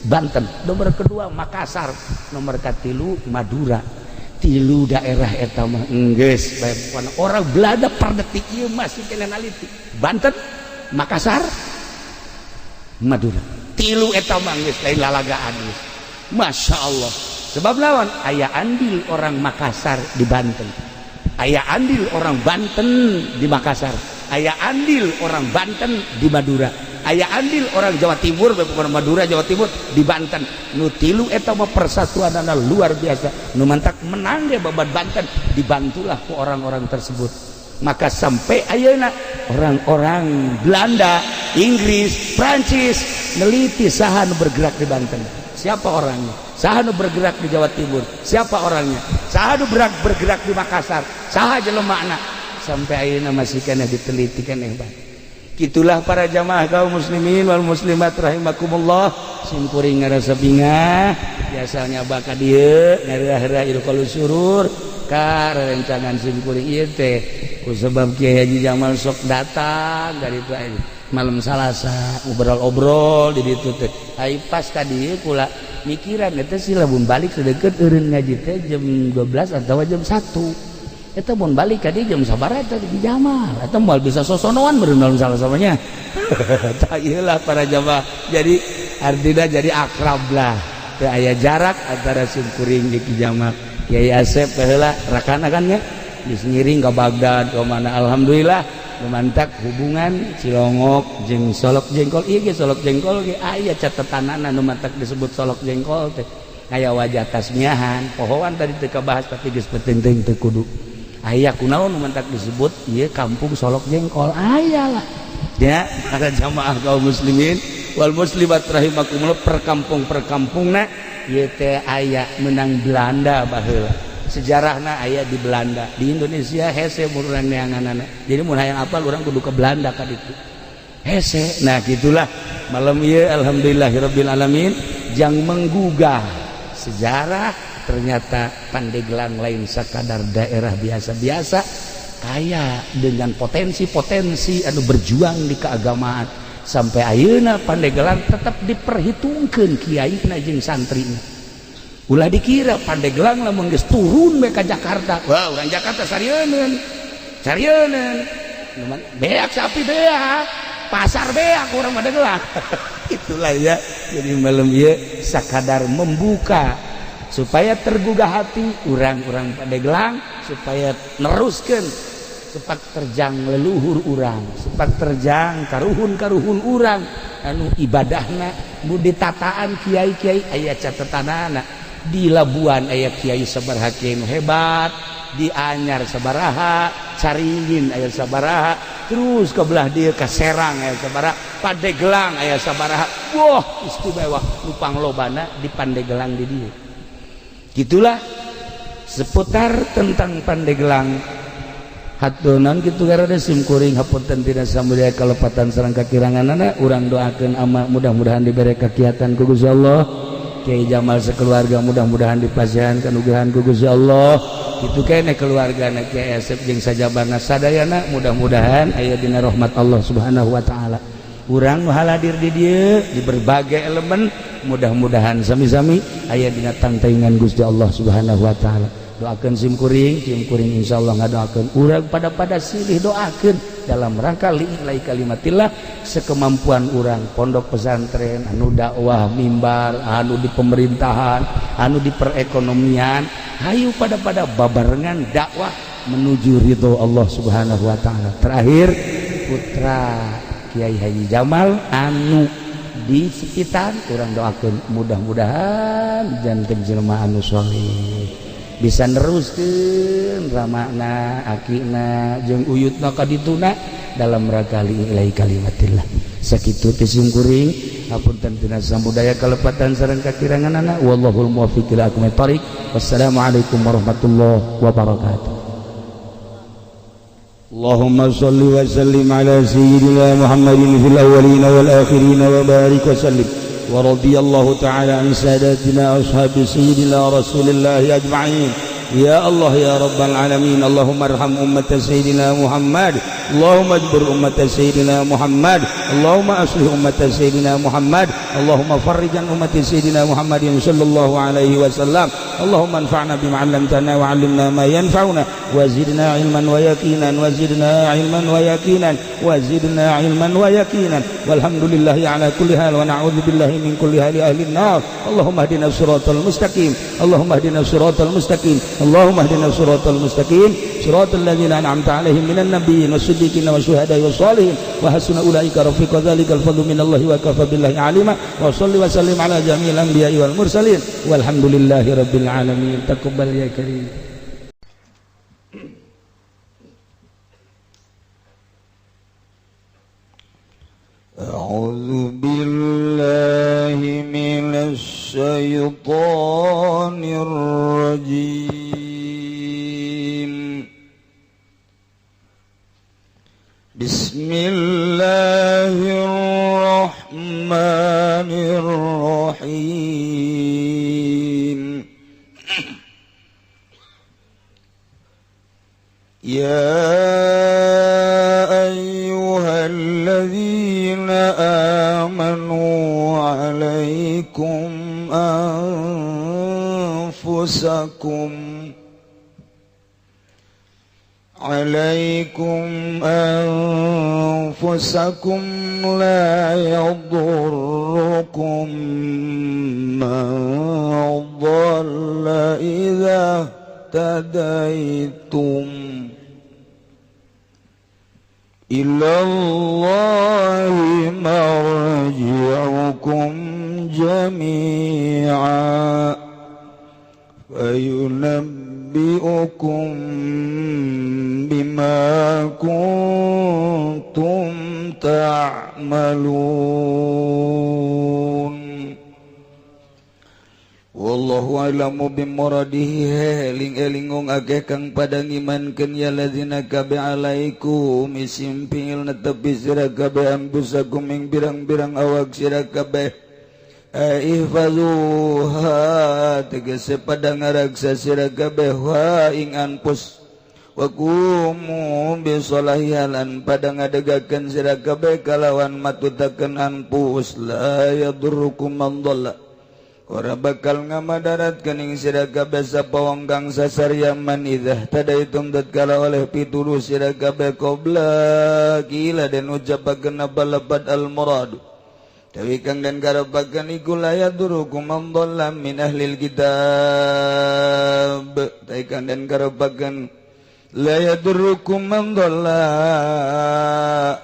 Banten, nomor kedua Makassar, nomor katilu Madura. Tilu daerah eta mah enggeus bae orang Belanda per detik ieu masih kena naliti. Banten, Makassar, Madura, tilu eta mah geus lain lalagaan geus. Masya Allah, sebab lawan aya andil orang Makassar di Banten, aya andil orang Banten di Makassar, aya andil orang Banten di Madura, aya andil orang Jawa Timur, bukan Madura, Jawa Timur di Banten. Nu tilu eta mah persatuan luar biasa. Nu mantak menang dia babat Banten dibantulah ku orang-orang tersebut. Maka sampai ayeuna orang-orang Belanda, Inggris, Prancis neliti saha nu bergerak di Banten, siapa orangnya, saha nu bergerak di Jawa Timur, siapa orangnya, saha nu bergerak di Makassar, saha jelemana. Sampai ayeuna masih kena diteliti keneh. Gitulah para jamaah kaum muslimin wal muslimat rahimakumullah. Simkuring ngarasa bingah biasanya baka dieu ngarah-rah ilqal surur ka rerencangan simkuring ieu teh ku sebab Kiai Haji Jamal sok datang dari itu malam Salasa obrol-obrol di ditu teh. Ai pas tadi kula mikiran eta sih lamun balik sedeket eureun ngaji teh jam 12 atau jam 1. Eta mun balik ka dieu jam sabaraha eta di Jamal eta moal bisa sosonoan meureun malam Salasa-nya. Tah ieu lah para jamaah. Jadi artinya jadi akrab lah, teu aya jarak antara simkuring jeung Ki Jamal. Kiai Asep baheula rakana kan nya geus ngiring ka Baghdad ka mana, alhamdulillah lumantak hubungan Cilongok jeung Solok Jengkol. Ieu ge Solok Jengkol ge aya catetanana nu mantak disebut Solok Jengkol teh aya wajah tasmiahan pohoan tadi teu kabahas, tapi geus penting teu kudu aya kunaon nu mantak disebut ieu kampung Solok Jengkol aya lah ya. Para jamaah kaum muslimin wal muslimat rahimakumullah, perkampung perkampungna ieu teh aya menang Belanda baheula, sejarahna aya di Belanda. Di Indonesia hese mun urang neanganana, jadi mun hayang apal urang kudu ke Belanda ka ditu hese. Nah, gitulah malam ieu, alhamdulillahirabbil alamin, jang menggugah sejarah. Ternyata Pandeglang lain sakadar daerah biasa-biasa, kaya dengan potensi-potensi anu berjuang di keagamaan. Sampai ayeuna Pandeglang tetap diperhitungkan kiai na jeung santrina. Ulah dikira Pandeglang lamun geus turun we ka Jakarta, wah, urang Jakarta sarieun sarieun beak sapi, beak pasar, beak urang Pandeglang. Itulah ya, jadi malam ieu sakadar membuka supaya tergugah hati orang-orang Pandeglang supaya neruskan sepak terjang leluhur urang, sepak terjang karuhun-karuhun urang anu ibadahna nu ditataan kiai-kiai. Aya catetanana di Labuan aya kiai sabaraha, kiai nu hebat di Anyar sabaraha, Caringin aya sabaraha, terus ke belah dieu ka Serang aya sabaraha, Pandeglang aya sabaraha. Wah, istimewa nu panglobana di Pandeglang di dieu. Gitulah seputar tentang Pandeglang. Hatunan kitu garada simkuring, hapunten tina samudaya kalepatan sareng kakiranganana. Urang doakeun ama mudah-mudahan dibere kakiatan ku Gusti Allah, Kiai Jamal sekeluarga mudah-mudahan dipasihan kanugrahan ku Gusti Allah. Kitu keneh keluargana Kiai Asep jeung sajabana sadayana mudah-mudahan aya dina rahmat Allah Subhanahu wa taala. Urang nu haladir di dieu di berbagai elemen mudah-mudahan sami-sami aya dina tangtaingan Gusti Allah Subhanahu wa taala. Doakeun simkuring, simkuring insyaallah ngadoakeun urang pada silih doakeun dalam rangka li'i'lai kalimatillah sekemampuan urang, pondok pesantren anu dakwah mimbar, anu di pemerintahan, anu di perekonomian, hayu pada babarengan dakwah menuju ridho Allah Subhanahu wa taala. Terakhir, putra Kiai Haji Jamal anu di sekitar urang doakeun mudah-mudahan janten jelema anu soleh, bisa neruskeun ramana, akina jeung uyutna kadituna dalam rangka li'i'lai kalimatillah. Sakitu ti simkuring, hapunten tina samudaya kalepatan sareng kakiranganana. Wallahul muwaffiq ila aqwamit thoriq. Wassalamualaikum warahmatullahi wabarakatuh. اللهم صل وسلم على سيدنا محمد في الأولين والآخرين وبارك وسلم، ورضي الله تعالى عن ساداتنا أصحاب سيدنا رسول الله أجمعين. يا الله يا رب العالمين، اللهم ارحم أمة سيدنا محمد، اللهم اجبر أمة سيدنا محمد، اللهم أصلح أمة سيدنا محمد، اللهم فرج عن أمة سيدنا محمد صلى الله عليه وسلم. اللهم انفعنا بما علمتنا وعلمنا ما ينفعنا وزدنا علما ويقينا، وزدنا علما ويقينا، وزدنا علما ويقينا. والحمد لله على كل حال ونعوذ بالله من كل حال أهل النار. اللهم اهدنا الصراط المستقيم، اللهم اهدنا الصراط المستقيم، اللهم اهدنا الصراط المستقيم، صراط الذين أنعمت عليهم من النبيين والصديقين والشهداء والصالحين، وحسن أولئك رفيقا. ذلك الفضل من الله وكفى بالله عليما. وصل وسلم على جميع الأنبياء والمرسلين، والحمد لله رب العالمين. تقبل يا كريم. أعوذ بالله من الشيطان الرجيم. بسم الله. ayyuhalladzina amanu alaikum anfusakum alaikum anfusakum la yadurrukum man dhalla idza tadaitum ila Allahi marji'ukum jami'a fayunabbi'ukum bima kuntum ta'malun. Wallahu a'lamu bimuradihi. Eling-eling wong akeh kang padha ngimankeun ya ladzina kabe alaikum isim fi'il netepi sira kabeh ambusakum ing pirang-pirang awak sira kabeh ihfazuha tegese padha ngaraksa sira kabeh wa ing anfus wa qumu bi sholahiha lan padha ngadegakeun sira kabeh kalawan matutakeun anfus la yadurrukum man dhalla ora bakal ngamadarat kening sira kabeh sapa wong kang sasar yaman idzah tadaitum tatkala oleh pituluh sira kabeh qabla kila den ucapakeun apa lepat al murad tawi kang den karepakeun iku la yadurukum man dhalla min ahlil kitab tawi kang den karepakeun la yadurrukum man dhalla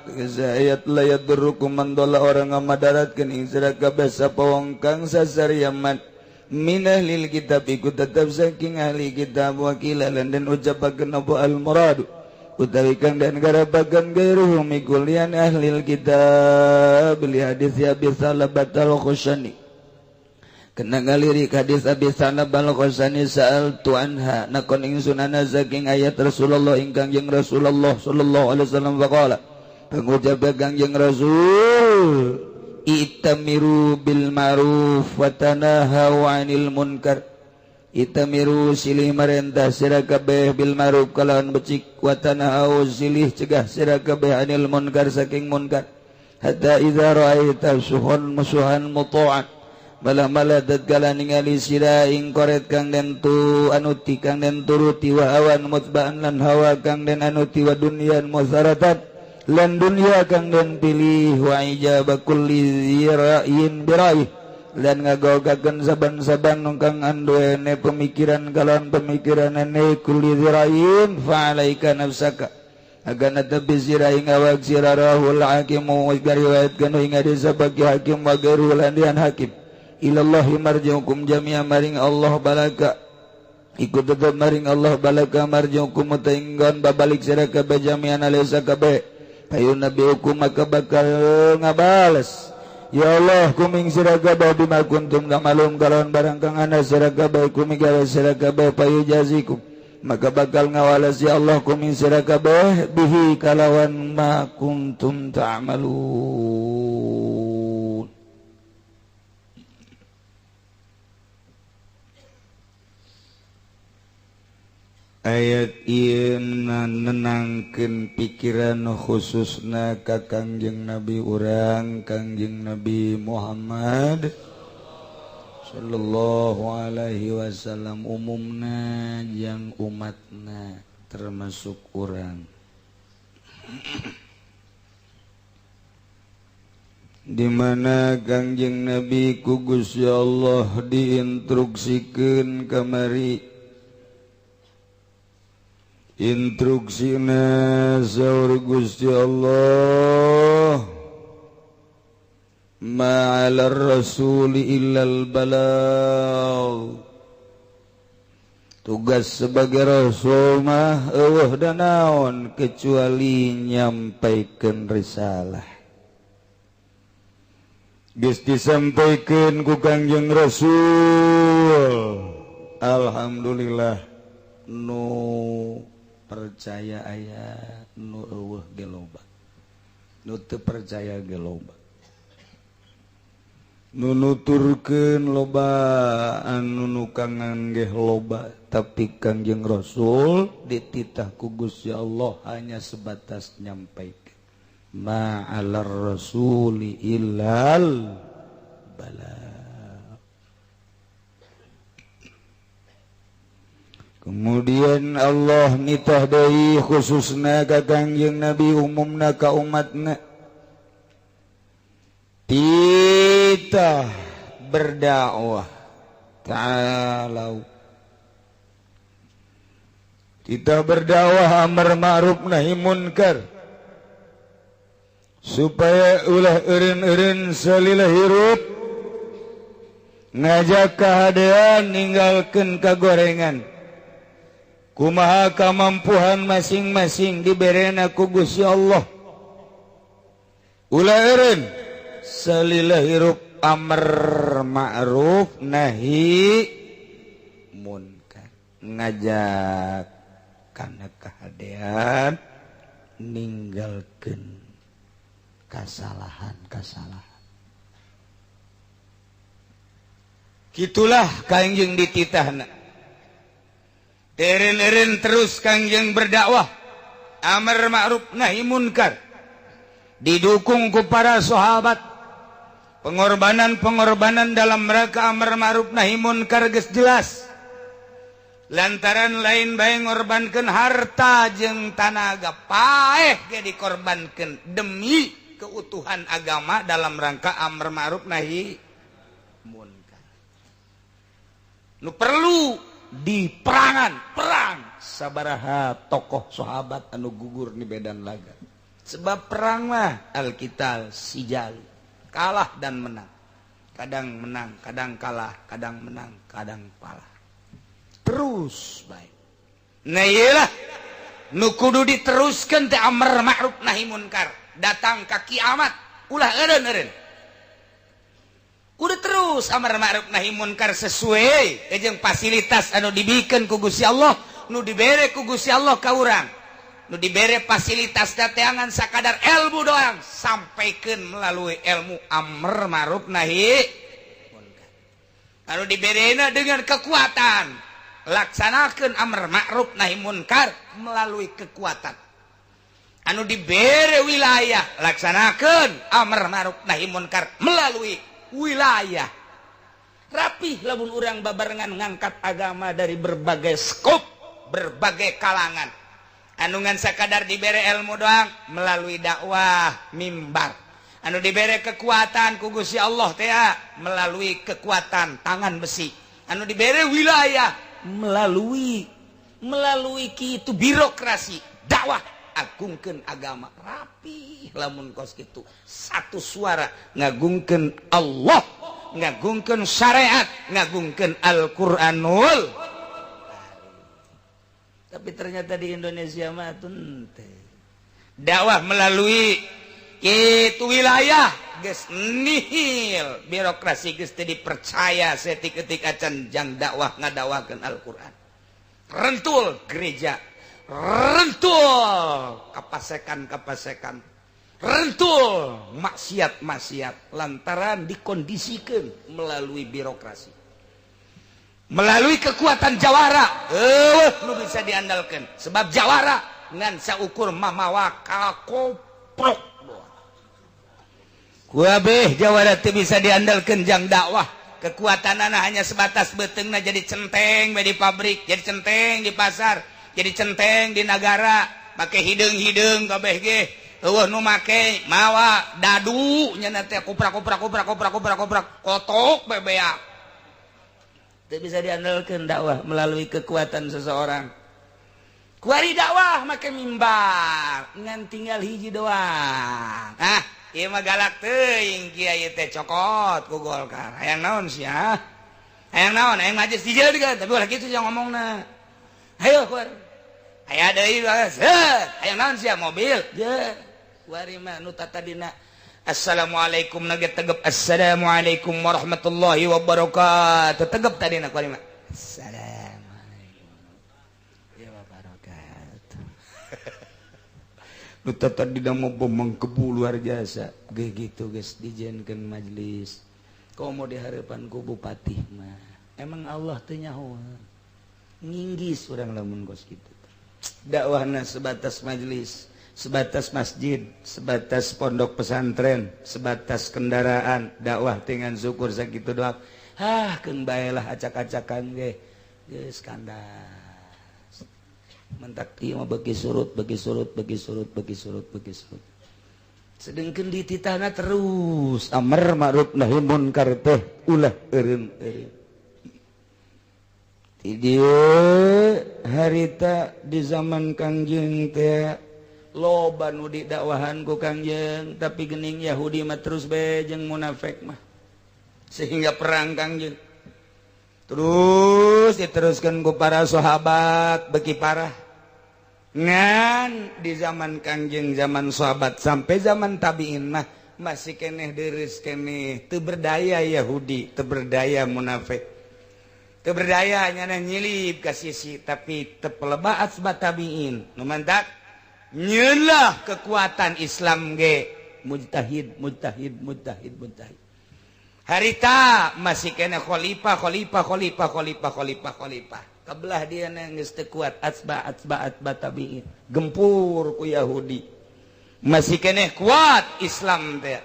ayat la yadurrukum man dhalla orang ngamadarat kening sira kabeh sapa wong kang sasar yaman min ahlil kitab iku tetep saking ahli kitab wakila lan den ucapakeun apa al murad utawi kang den garabagan gairuhum iku liyan ahlil kitab li hadis Abi Salabatal Khushani kena ngalirik hadis Abi Salabal Khushani sa'altu anha nakon ingsun ana saking ayat Rasulullah ingkang jeung Rasulullah sallallahu alaihi wasallam faqala pangucap Kangjeng Rasul itamiru bil ma'ruf wa tanahau 'anil munkar itamiru silih marentah sira kabeh bil ma'ruf kalawan becik wa tanahau silih cegah sira kabeh 'anil munkar saking munkar hatta idza ra'aita suhan musuhan muta'an malah-malah tatkala ningali sira ing koret kang den tu anuti kang den turuti wa awan mutba'an lan hawa kang den anuti wa dunyan musaratan lan dunya kang den pilih wa ijaba kulli ra'yin bira'ih lan ngagaukakeun saban-saban kang anduene pemikiran kalawan pemikiranane kulli ra'yin fa alaika nafsaka agan netepi sira ing awak sira rahul hakim wa riwayatkeun ing hadis sabagi hakim wa gairu lan hakim ilallahi marji'ukum jami'a maring Allah balaka ikut tetep maring Allah balaka marji'ukum tenggon babalik sira kabeh jami'an alaysa kabeh ayu nabi hukum maka bakal ngabales ya Allah kuming sira kabeh bima kuntum ta'malun kalawan barang kang ana sira kabeh kumigawe sira kabeh payu jazikum maka bakal ngawales ya Allah kuming sira kabeh bihi kalawan ma kuntum ta'malun. Ayat ieu nenangkeun pikiran khususna ka Kangjeng Nabi urang Kangjeng Nabi Muhammad sallallahu alaihi wasallam umumna jeung umatna termasuk urang di mana Kangjeng Nabi ku Gusti Allah diinstruksikeun kamari instruksina saur Gusti Allah ma'alar rasuli illal balagh tugas sebagai rasul mah eueuh da naon kecuali nyampaikeun risalah geus disampaikeun ku Kangjeng Rasul alhamdulillah nu percaya aya nu eueuh ge loba nu teu percaya ge loba nu nuturkeun loba anu nukangan ge loba tapi Kangjeng Rasul dititah ku Gusti Allah hanya sebatas nyampaikeun Ma'alar rasuli illal bala. Kemudian Allah nitah deui khususna ka Kangjeng Nabi, umumna ka umatna, titah berdakwah ta'alau, titah berdakwah amar ma'ruf nahi munkar, supaya ulah eureun-eureun salila hirup ngajak kahadean ninggalkeun kagorengan. Kumaha kamampuhan masing-masing diberena ku Gusti Allah. Ulah eureun salila hirup amar ma'ruf nahi munkar, ngajak kana kahadean ninggalkeun kasalahan-kasalahan. Kitulah Kangjeng dititahna. Eureun-eureun terus Kangjeng berdakwah amar ma'ruf nahi munkar, didukung ku para sahabat. Pengorbanan-pengorbanan dalam rangka amar ma'ruf nahi munkar geus jelas. Lantaran lain bae ngorbankeun harta jeung tanaga, paeh ge dikorbankeun demi keutuhan agama dalam rangka amar ma'ruf nahi munkar. Nu perlu di perangan perang sabaraha tokoh sahabat anu gugur di medan laga. Sebab perang mah alkital sijal, kalah dan menang, kadang menang kadang kalah, kadang menang kadang kalah, terus baik. Nah iyalah nu kudu diteruskan teh amar ma'ruf nahi munkar datang ka kiamat, ulah eureun-eureun. Kudu terus amar ma'ruf nahi munkar sesuai jeung fasilitas anu dibikeun ku Gusti Allah, nu dibere ku Gusti Allah ka urang. Nu dibere fasilitas dateangan sakadar ilmu doang, sampaikeun melalui ilmu amar ma'ruf nahi munkar. Anu diberena dengan kekuatan, laksanakeun amar ma'ruf nahi munkar melalui kekuatan. Anu dibere wilayah, laksanakeun amar ma'ruf nahi munkar melalui wilayah. Rapih lamun urang babarengan ngangkat agama dari berbagai skop, berbagai kalangan. Anu ngan sakadar dibere ilmu doang melalui dakwah mimbar. Anu dibere kekuatan ku Gusti Allah teh melalui kekuatan tangan besi. Anu dibere wilayah melalui kitu birokrasi dakwah agungkeun agama. Rapi lamun kos kitu, satu suara ngagungkeun Allah, ngagungkeun syariat, ngagungkeun Al-Qur'anul. Tapi ternyata di Indonesia mah teu dakwah melalui kitu wilayah geus nihil, birokrasi geus teu dipercaya setik-etik acan jang dakwah ngadakwahkeun Al-Qur'an. Rentul gereja, rentul kapasekan-kapasekan, rentul maksiat-maksiat lantaran dikondisikan melalui birokrasi, melalui kekuatan jawara. Nu bisa diandalkan sebab jawara ngan saukur mamawa kakoprok kuabeh jawara teu bisa diandalkan jang dakwah. Kekuatan anak hanya sebatas beuteungna jadi centeng di pabrik, jadi centeng di pasar, jadi centeng di negara, make hideung-hideung kabeh ge eueuh nu make mawa dadu nya teh koprak koprak koprak koprak koprak koprak kotok bebeak. Teu bisa diandalkeun dakwah melalui kekuatan seseorang. Kuari dakwah make mimbar ngan tinggal hiji doang. Ah, ieu mah galak teuing kiai teh cokot ku Golkar. Hayang naon sia? Hayang naon? Hayang majelis dijieun tapi ulah kitu sia ngomongna. Hayo kuari. Aya deui hayang naon sia mobil? Je. Kuari mah nu tatadina assalamualaikum nage tegep assalamualaikum warahmatullahi wabarakatuh. Tegep tadina kuari mah. Assalamualaikum ya wabarakatuh. Nu tatadina mau mangkebu luar biasa. Ge gitu geus dijenkeun majelis. Komo di harapan ku bupati mah. Emang Allah teu nyaho. Nginggis urang lamun kos kitu. Dakwahna sebatas majelis, Sebatas masjid, sebatas pondok pesantren, sebatas kendaraan dakwah dengan syukur sakitu doang. Hah, keun bae lah acak-acakan ge. Geus kandas. Mentak ieu mah beuki surut, beuki surut, beuki surut, beuki surut, beuki surut. Sedengkeun dititahna terus amar ma'ruf nahi munkar teh ulah eureun-eureun. Ti dieu harita di zaman Kangjeng teh loba nu didakwahan ku Kangjeng, tapi gening Yahudi mah terus bae jeung munafik mah sehingga perang Kangjeng terus diteruskan ku para sahabat beki parah. Ngan di zaman Kangjeng, zaman sahabat sampai zaman tabiin mah masih keneh deres keneh, teu berdaya Yahudi, teu berdaya munafik, teu berdaya, nyana nyilip ka sisi, tapi teu peleba asba tabiin nu mantak nyelah kekuatan Islam ge mujtahid, mujtahid, mujtahid, mujtahid. Harita masih kena khalifah, khalifah, khalifah, khalifah, khalifah, khalifah. Kebelah dia geus teu kuat atsba atsba atsba tabiin gempur ku Yahudi, masih keneh kuat Islam teh.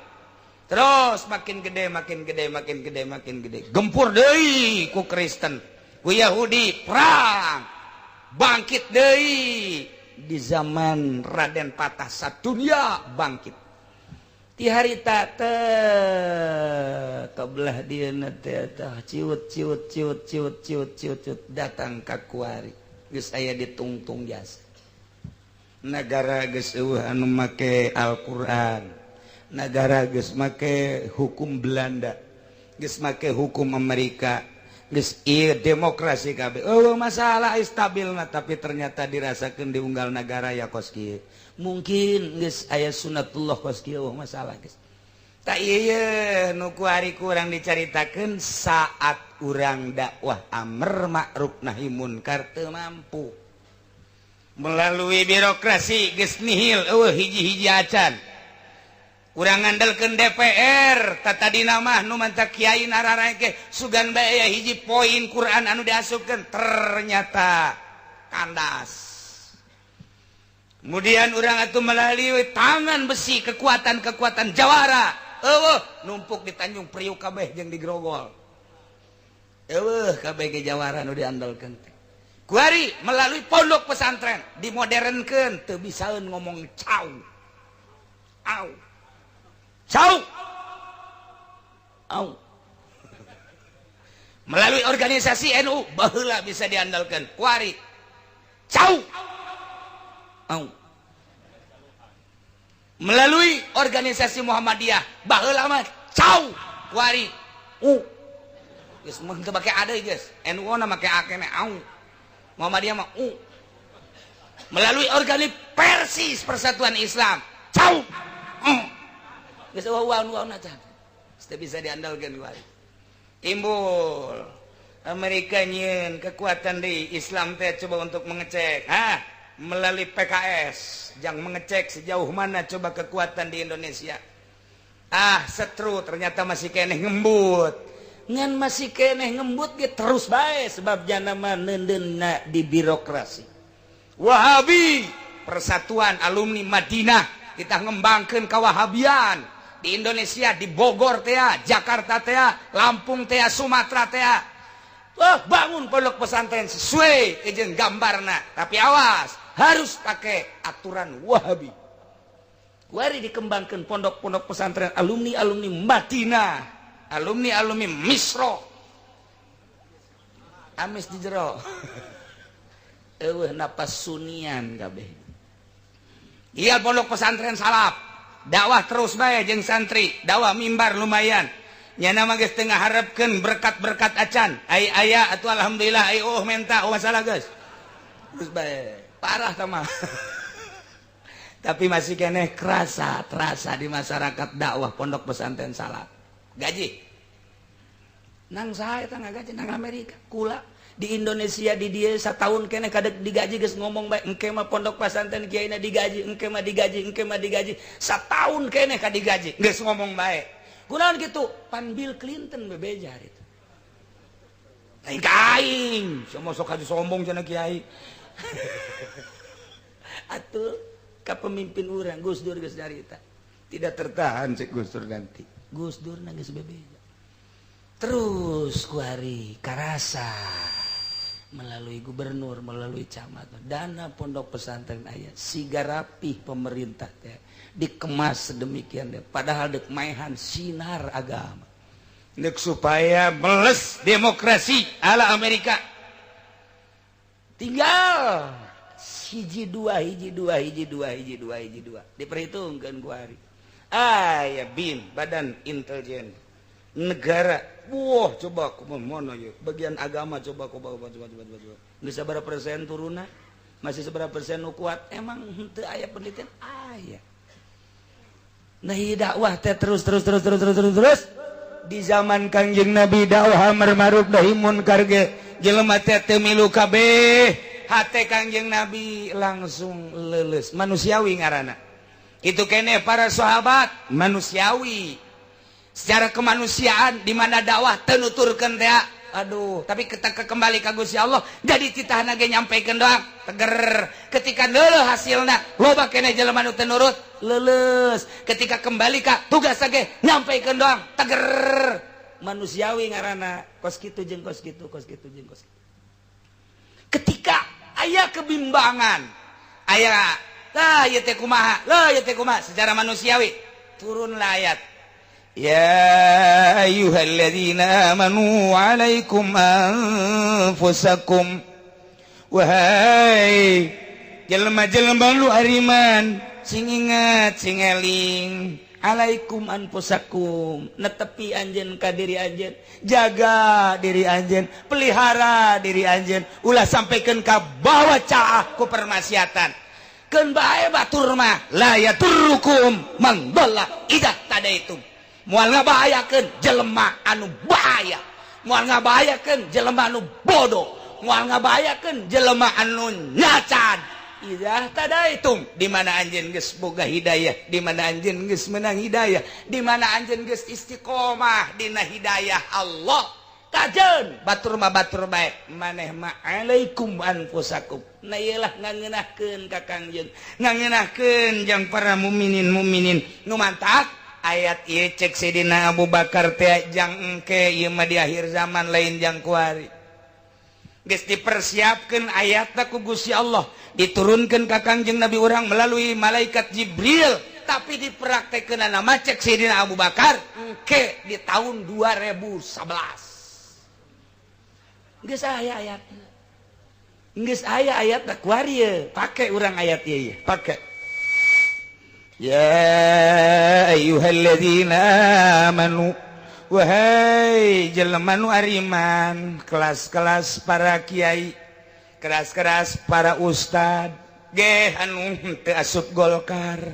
Terus makin gede, makin gede, makin gede, makin gede, gempur deui ku Kristen, ku Yahudi, perang, bangkit deui di zaman Raden Patah, satunya bangkit ti harita teh. Kebelah dia teh ciut ciut ciut ciut ciut ciut ciut datang ka kuari geus aya ditungtung jasa negara, geus eueuh anu make Al-Qur'an, negara geus make hukum Belanda, geus make hukum Amerika, geus ieu demokrasi kabeh, eueuh masalah, stabil. Nah, tapi ternyata dirasakeun di unggal negara ya kos kieu. Mungkin geus aya sunatullah kos kieu, masalah geus. Tak ieu nu kuari kurang dicaritakeun, saat urang dakwah amar ma'ruf nahi munkar teu mampu melalui birokrasi, geus nihil, eueuh hiji-hiji acan. Urang ngandalkeun DPR tata dina mah nu mantak kiai nararae sugan bae aya hiji poin Quran anu diasupkeun, ternyata kandas. Kemudian orang itu melalui tangan besi kekuatan-kekuatan jawara, eueuh, numpuk di Tanjung Priuk kabeh jeung di Grogol, eueuh kabeh ge jawara nu diandalkeun. Kuari melalui pondok pesantren dimodernkeun, teu bisaeun ngomong cau au cau au. Melalui organisasi NU baheula bisa diandalkan, kuari cau au. Melalui organisasi Muhammadiyah baheula mah cau, kuari u. Geus mah teu make ada geus, NU na make a keneh au, Muhammadiyah mah u. Melalui organi Persis, Persatuan Islam, cau u. Geus eueuh nu acan. Teu bisa diandalkan. Kuari timbul Amerika nyieun kekuatan di Islam teh, coba untuk mengecek, ah, melalui PKS yang mengecek sejauh mana coba kekuatan di Indonesia. Ah, setru, ternyata masih keneh ngembut. Ngan masih keneh ngembut ge terus bae, sebab jana mah neundeunna di birokrasi. Wahabi, Persatuan Alumni Madinah, kita ngembangkeun kawahabian di Indonesia, di Bogor teh, Jakarta teh, Lampung teh, Sumatera teh. Oh, bangun pondok pesantren sesuai jeung gambarna, tapi awas, harus pakai aturan Wahabi. Kuari dikembangkan pondok-pondok pesantren alumni-alumni Madinah, alumni-alumni Misro, amis di jero eueuh napas sunian kabeh. Iya, pondok pesantren salaf dakwah terus bae jeung santri, dakwah mimbar lumayan. Nyana mah geus teu ngaharepkeun berkat-berkat acan, ai aya atuh alhamdulillah, ai oh menta, oh masalah, geus terus bae. Parah sama, tapi masih keneh kerasa, terasa di masyarakat dakwah pondok pesantren salaf. Gaji nang saya tangga gaji nang Amerika, kula di Indonesia di dia setahun keneh kadek digaji geus ngomong bae, engke mah pondok pesantren kiaina digaji, engke mah digaji, engke mah digaji. Setahun keneh ka digaji geus ngomong bae. Kunaon kitu? Pan Bill Clinton bebeja itu lain ka aing, semua sok haji sombong cenah kiai atuh. Ka pemimpin urang, Gus Dur geus nyarita. Tidak tertahan cek Gus Dur nanti. Gus Dur geus bebeja. Terus kuari karasa melalui gubernur, melalui camat, dana pondok pesantren aya siga rapih pemerintah teh dikemas sedemikian deh, padahal dek maehan sinar agama. Dek supaya meles demokrasi ala Amerika. Tinggal hiji dua, hiji dua, hiji dua, hiji dua, hiji dua, diperhitungkan kuari aya BIN, Badan Intelijen Negara. Wah, coba aku mono ya bagian agama, coba coba coba coba coba coba. Geus sabaraha persen turunna, masih seberapa persen nu kuat? Emang henteu aya penelitian? Aya. Nah, ieu dakwah teh terus terus terus terus terus terus terus. Di zaman Kangjeng Nabi dakwah amar ma'ruf nahi munkar ge jelema teh teu milu kabeh. Hate Kangjeng Nabi langsung leuleus. Manusiawi ngaranna itu kene. Para sahabat manusiawi secara kemanusiaan, di mana dakwah teu nuturkeun teh, aduh. Tapi ketika kembali ka Gusti Allah, jadi titahna ge nyampaikan doang, teger. Ketika leuleus, hasilna loba kene jelema nu teu nurut, leuleus. Ketika kembali ka tugas ge nyampaikan doang, teger. Manusiawi ngaranna, kos kitu jeung kos kitu, kos kitu jeung kos kitu. Ketika aya kebimbangan, aya lah, ieu teh kumaha lah, ieu teh kumaha, secara manusiawi turunlah ayat. يا أيها الذين آمنوا عليكم أنفسكم. Wahai jelema-jelema nu ariman, sing ingat, sing eling, alaikum anfusakum, netepi anjeun ka diri anjeun, jaga diri anjeun, pelihara diri anjeun, ulah sampaikan ka bawa caah ku permaksiatan. Keun bae batur mah, la yadurrukum man dhalla idza ihtadaitum. Moal ngabahayakeun jelema anu bahaya, moal ngabahayakeun jelema anu bodoh, moal ngabahayakeun jelema anu nyacan. Idza ihtadaitum, di mana anjeun geus boga hidayah, di mana anjeun geus menang hidayah, di mana anjeun geus istiqomah dina hidayah Allah. Kajen batur mah batur bae, maneh mah alaikum anfusakum. Nah, iyalah ngangeunahkeun ka Kangjeng, ngangeunahkeun jang para mukminin mukminin nu mantak ayat ieu. Cek Sidina Abu Bakar teh, jang engke ieu mah di akhir zaman, lain jang kuari. Geus dipersiapkeun ayatna ku Gusti Allah, diturunkan ka Kangjeng Nabi urang melalui malaikat Jibril, tapi dipraktekkeun nama cek Sidina Abu Bakar engke di tahun 2011. Geus aya ayat, geus aya ayat kuari ye, pake urang ayat ieu, pake. Ya ayyuhalladzina amanu, wahai jelema nu ariman, kelas-kelas para kiai, keras-keras para ustad geh, anu teu asup Golkar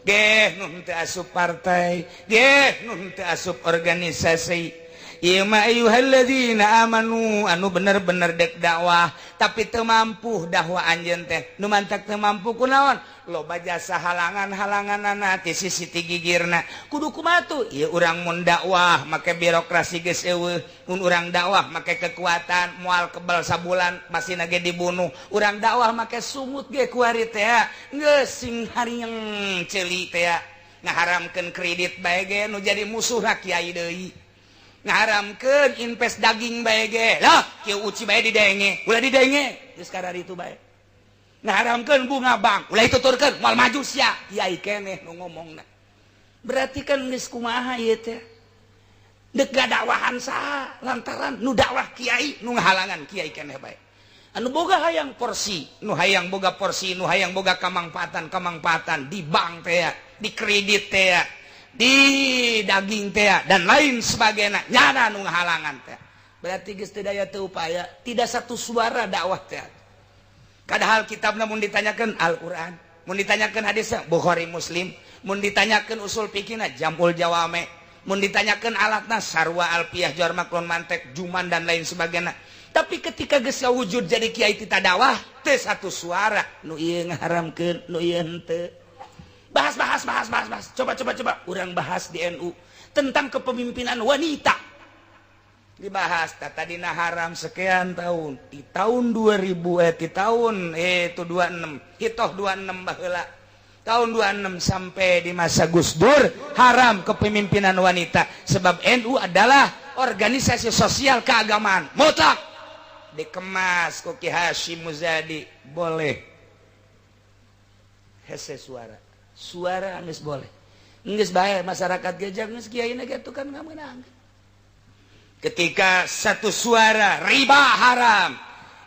geh, nu teu asup partai geh, nu teu asup organisasi. Ieu mah ayyuhalladzina amanu anu bener-bener dek dakwah tapi teu mampu dakwah anjeun teh. Nu mantak teu mampu kunaon? Loba jasa halangan-halanganana ti sisi ti gigirna. Kudu kumaha tuh? Ieu urang mun dakwah make birokrasi geus eueuh, mun urang dakwah make kekuatan moal kebal, sabulan masih ge dibunuh. Urang dakwah make sungut ge kuari teh geus sing harieng ceuli teh. Ngaharamkeun kredit bae ge nu jadi musuh kiai deui, ngaharamkeun invest daging bae ge lah kieu uci bae didenge, ulah didenge Geus itu bae. Ngaharamkeun bunga bank, ulah dituturkeun, moal maju sia. Kiai keneh nu ngomongna. Berarti kan geus kumaha ieu teh? Dek dakwahan saha? Lantaran nu dakwah kiai, nu ngahalangan kiai keneh bae. Anu boga hayang porsi, nu hayang boga porsi, nu hayang boga kamangpaatan kamangpaatan di bank teh, di kredit teh, di daging teh, dan lain sebagainya, nyana nu ngahalangan teh. Berarti geus teu daya teu upaya, tidak satu suara dakwah teh. Padahal kitab mun ditanyakan Al-Qur'an, mun ditanyakan hadis Bukhari Muslim, mun ditanyakan usul fikihna Jam'ul Jawame, mun ditanyakan alatna sarwa alfiah, jar maklon mantek, juman, dan lain sebagainya. Tapi ketika geus wujud jadi kiai tita dakwah teh satu suara. Nu ieu ngaharamkeun, nu ieu henteu. Bahas, bahas, bahas, bahas, bahas. Coba, coba, coba urang bahas di NU tentang kepemimpinan wanita. Dibahas tadina haram sekian tahun, di tahun 2000, di tahun itu 26 hitoh 26 baheula. Tahun 26 sampai di masa Gus Dur haram kepemimpinan wanita sebab NU adalah organisasi sosial keagamaan mutlak. Dikemas ku Ki Hasyim Muzadi boleh hese suara suara geus boleh geus bae masyarakat ge geus kiai na ge kan ngamenang. Ketika satu suara riba haram,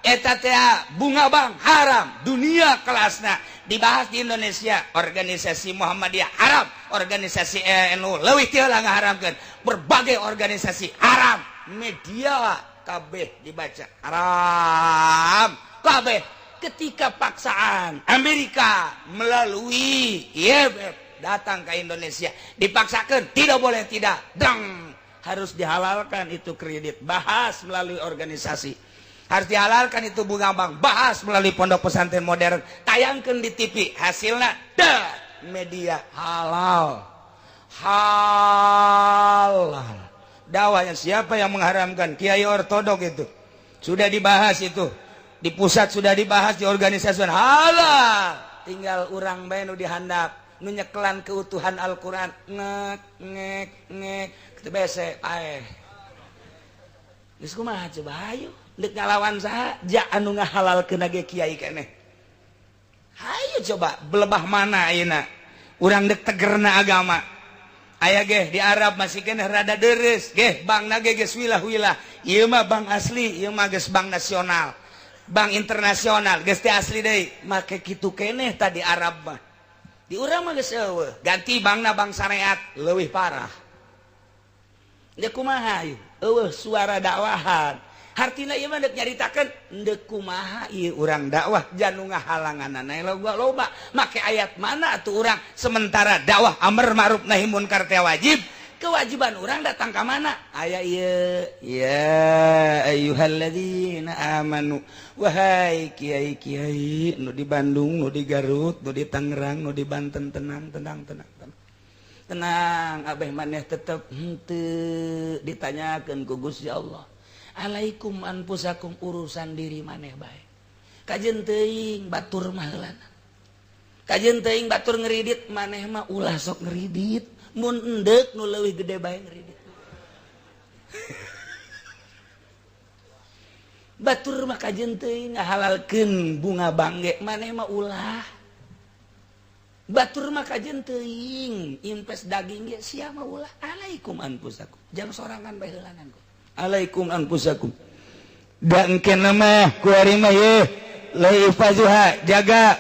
eta teh bunga bank haram, dunia kelasna dibahas di Indonesia, organisasi Muhammadiyah haram, organisasi NU leuwih ti heula ngaharamkeun, berbagai organisasi haram, media kabeh dibaca haram kabeh. Ketika paksaan Amerika melalui IMF datang ke Indonesia dipaksakan tidak boleh tidak, dang harus dihalalkan itu kredit, bahas melalui organisasi, harus dihalalkan itu bunga bank, bahas melalui pondok pesantren modern, tayangkan di TV, hasilnya dah media halal halal. Dakwahnya siapa yang mengharamkan? Kiai ortodok itu sudah dibahas, itu di pusat sudah dibahas, di organisasi halal, tinggal urang bae nu dihandap nu nyekelan keutuhan Al-Qur'an ngek ngek ngek kitu bese paeh. Geus kumaha coba hayu deuk ngalawan saha ja anu ngahalalkeun ge kiai keneh. Hayu coba belebah mana ayeuna urang deuk tegerna agama. Aya ge di Arab masih keneh rada deres ge bankna ge geus wilah-wilah. Ieu mah bank asli, ieu mah geus bank nasional, bank internasional geus teh asli deui. Make kitu keneh tadi Arab mah. Di urang mah geus eueuh, ganti bankna bank syariat leuwih parah. Deuk kumaha ieu? Eueuh suara dakwahan. Hartina ieu mah deuk nyaritakeun deuk kumaha ieu urang dakwah janu ngahalanganana loba. Make ayat mana atuh urang sementara dakwah amar ma'ruf nahi munkar teh wajib, kewajiban urang datang ka mana? Aya ieu ya ayyuhalladzina amanu, wahai kiai-kiai nu di Bandung, nu di Garut, nu di Tangerang, nu di Banten, tenang tenang tenang tenang. Tenang abeh maneh tetep henteu ditanyakeun ku Gusti Allah. Alaikum anfusakum, urusan diri maneh bae. Kajeun teuing batur mah heulana. Kajeun teuing batur ngeridit maneh mah ulah sok ngeridit. Mun endek nu leuwih gede bae ngeridit. Batur mah kajeun teuing ngahalalkeun bunga bangge maneh mah ulah. Batur mah kajeun teuing invest daging ge sia mah ulah. Alaikum anfusakum. Jang sorangan bae heulanan ku. Alaikum anfusakum. Dan kena mah kuari mah ye laifazuha jaga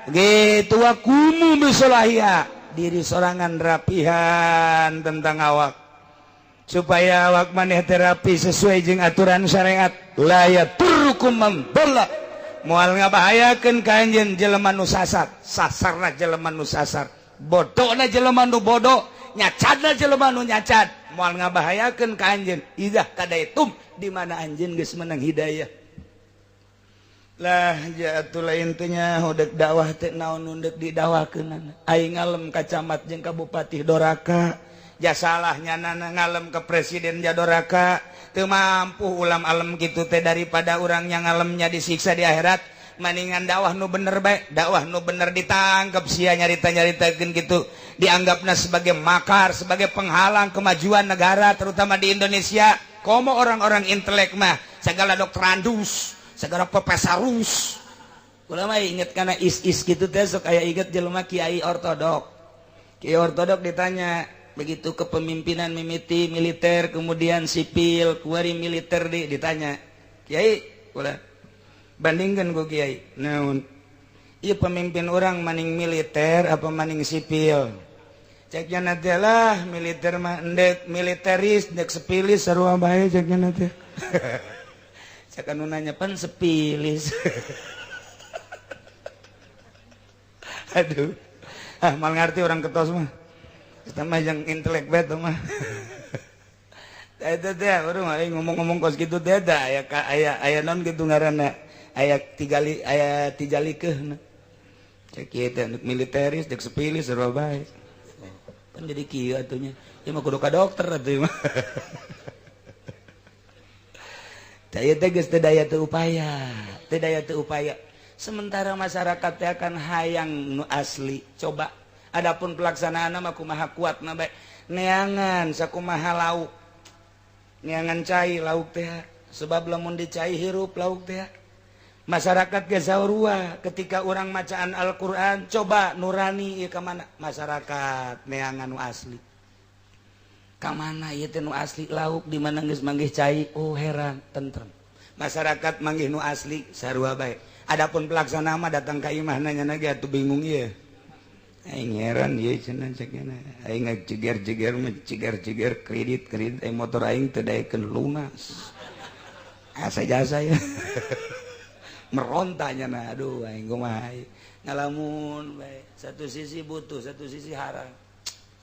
gitu wakumu bisolahia diri sorangan rapihan tentang awak supaya awak maneh terapi sesuai jeung aturan syariat. La yaturrukum man dhalla, moal ngabahayakeun ka anjeun jelema nu sasar, sasarna jelema nu sasar, bodona jelema nu bodoh, nyacadna jelema nu nyacad, moal ngabahayakeun ka anjeun idzah tadaitum di mana anjeun geus menang hidayah. Lah jatuh lain teh nya deuk dakwah teh naon nu deuk didakwakeunana. Aing ngalem ka camat jeung ka bupati doraka, ja salahnya nana ngalem ke presiden ja doraka, teu mampu ulam alem kitu teh daripada urang yang ngalemnya disiksa di akhirat. Maningan dakwah nu bener bae, dakwah nu bener ditangkep sia nyarita-nyaritakeun kitu, dianggapna sebagai makar, sebagai penghalang kemajuan negara terutama di Indonesia. Komo orang-orang intelek mah segala doktorandus, segala profesorus. Kula mah inget kana is-is kitu teh sok aya inget jelema kiai ortodok. Kiai ortodok ditanya begitu kepemimpinan mimiti militer kemudian sipil, kuari militer di ditanya, "Kiai, kula bandingkan ku kiai, naon? Ieu pemimpin orang maning militer apa maning sipil?" Ceknya nanti lah militer mah endek militeris, endek sepilis sarua bae ceknya nanti. Cek anu nanya pan sepilis. Aduh. Ah mal ngerti orang ketos mah. Kita mah yang intelek bae mah. Eta teh urang ngomong-ngomong kos kitu teh da aya aya aya non kitu ngaranna. Aya tigali aya tijalikeuhna. Cek ieu teh militeris dek sepilis sarua bae. Pan jadi kieu atunya. Ieu mah kudu ka dokter atuh mah. Tah ieu teh geus teu daya teu upaya, teu daya teu upaya. Sementara masyarakat teh akan hayang nu asli. Coba adapun pelaksanaan mah kumaha kuatna bae. Neangan sakumaha lauk. Neangan cai lauk teh sebab lamun dicai hirup lauk teh. Masyarakat ge sarua ketika urang macaan Al-Qur'an coba nurani ieu ka mana masyarakat neangan nu asli. Ka mana ieu teh nu asli lauk di mana geus manggih cai oh heran tentrem. Masyarakat manggih nu asli sarua bae. Adapun pelaksana mah datang ka imah nanya ge atuh bingung ieu. Aing heran ieu cenah cek aing ngajeger-jeger mah jeger-jeger kredit-kredit aing motor aing teu daekeun lunas. Asa jasa ya. Merontanya nah aduh aing kumaha ngalamun bae. Satu sisi butuh, satu sisi haram.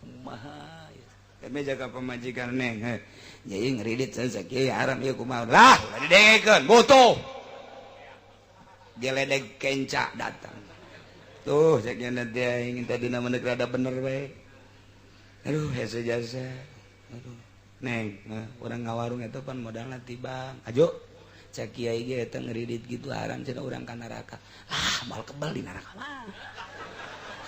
Kumaha ieu. Kami jaga pamajikan neng. Jadi ngeridit sakieu haram ieu kumaha. Lah, didengekeun butuh. Geledek kenca datang. Tuh cek nya teh aing tadi na menek rada bener bae. Aduh hese jasa. Aduh neng, urang ngawarung eta pan modalna ti bank. Ajo cek kiai ge eta ngeridit gitu haram cenah urang ka neraka. Ah, moal kebal di neraka mah.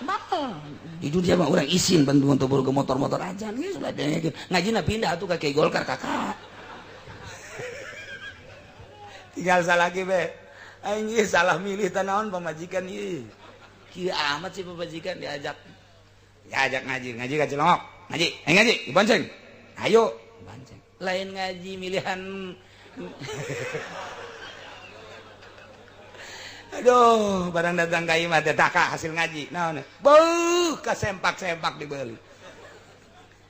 Kebal. Jujur dia mah urang isin bantu untuk ke motor-motor aja geus ulah dengekeun. Ngajina pindah atuh ka Kiai Golkar kakak. Tinggal salah lagi be. Aing ieu salah milih teh naon pamajikan ieu. Kieu amat sih pamajikan diajak. Diajak ngaji, ngaji ka Cilongok. Ngaji, ayo ngaji, dibonceng. Ayo, bonceng. Lain ngaji milihan. Aduh, barang datang ka imah teh taka hasil ngaji. Naon? Beuh, kasempak-sempak dibeli.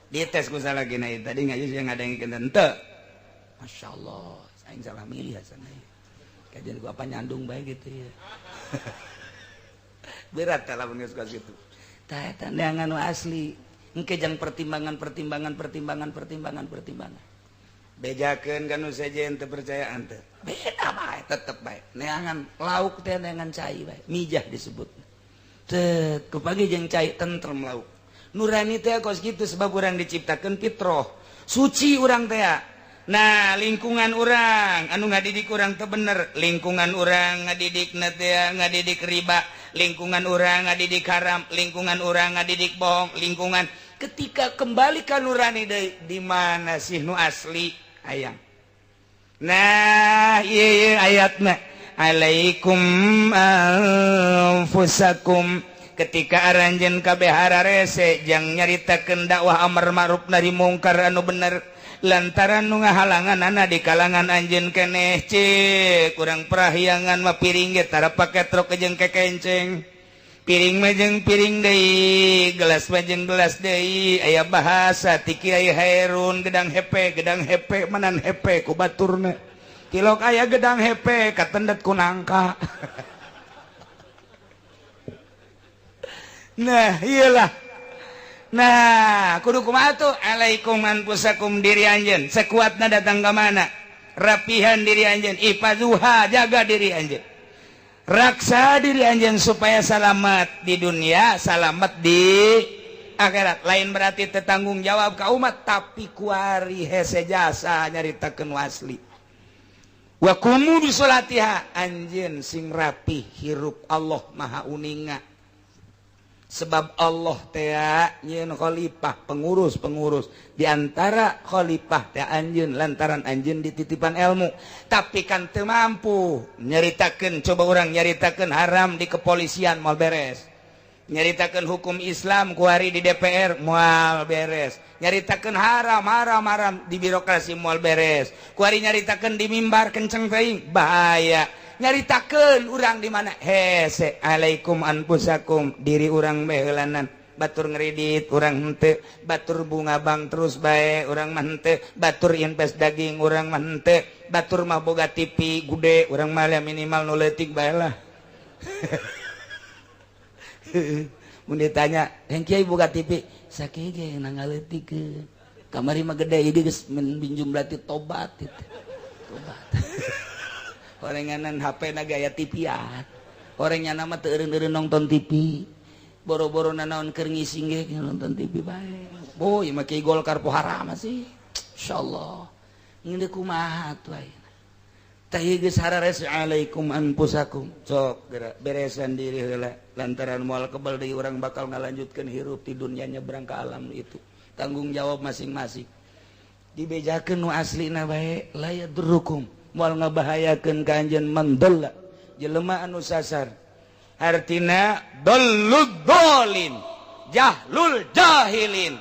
Dites ku salah gina tadi ngaji sih ngadengkeun henteu. Masyaallah, aing salah milih hasan ieu. Kajian gua apa nyandung bae gitu ya. Berat tah lamun geus kos kitu. Tah eta neangan nu asli. Engke jang pertimbangan. Bejakeun ka nu sejen teu percayaan teh. Beda bae tetep bae. Neangan lauk teh neangan cai bae. Mijah disebut. Teu kupagi jeung cai tentrem lauk. Nurani teh kos kitu sebab urang diciptakeun fitrah. Suci urang teh. Nah, lingkungan urang anu ngadidik urang teu bener, lingkungan urang ngadidikna teh ngadidik riba, lingkungan urang ngadidik haram, lingkungan urang ngadidik bohong, lingkungan ketika kembali ka nurani deui di mana sih nu asli hayang. Nah, ieu ayatna alaikum anfusakum ketika aranjeun kabeh hararese jang nyaritakeun dakwah amar ma'ruf nahi mungkar anu bener lantaran nu ngahalangan ana di kalangan anjeun keneh cek kurang prahyangan mah piring ge tara pake truk jeung kekenceng piring mah jeung piring deui gelas mah jeung gelas deui aya bahasa ti Kiai Hairun gedang hepe manan hepe ku baturna tilok aya gedang hepe katendet ku nangka. Nah iyalah. Nah, kudu kumaha tuh? Alaikum anfusakum diri anjeun. Sekuatna datang ka mana? Rapihan diri anjeun, ifazuha jaga diri anjeun. Raksa diri anjeun supaya selamat di dunia, selamat di akhirat. Lain berarti tetanggung jawab ka umat, tapi kuari hese jasa nyaritakeun asli. Wa qumu bi sholatiha anjeun sing rapi hirup Allah Maha Uninga. Sebab Allah teh nyeun khalifah pengurus-pengurus di antara khalifah teh anjeun lantaran anjeun dititipan ilmu tapi kan teu mampu nyaritakeun coba urang nyaritakeun haram di kepolisian moal beres nyaritakeun hukum Islam kuari di DPR moal beres nyaritakeun haram haram haram di birokrasi moal beres kuari nyaritakeun di mimbar kenceng teuing bahaya nyaritakeun urang di mana hese alaikum anfusakum diri urang bae heulanan batur ngeridit urang henteu batur bunga bang terus bae urang mah henteu batur invest daging urang mah henteu batur mah boga TV gede urang mah minimal nu leutik bae lah. Mun ditanya yang kiai boga TV sakieu ge nangaleutikeun kamari mah gede ieu geus minjum berarti tobat gitu. Tobat. Orenganan HP na gaya TV-an. Orangnya nama teu eureun-eureun nonton TV. Boro-boro nanaon keur ngising ge nonton TV bae. Boy, ieu mah kiai Golkar poho haram sih. Insyaallah. Ngeundeuk kumaha atuh ayeuna. Tah ieu geus harares alaikum anfusakum. Sok geura beresan diri heula lantaran moal kebal deui urang bakal ngalanjutkeun hirup di dunia nyebrang ka alam itu. Tanggung jawab masing-masing. Dibejakeun nu aslina bae la yadurrukum moal ngabahayakeun ka anjeun man dalla jelema anu sasar. Artina dallud dolin jahlul jahilin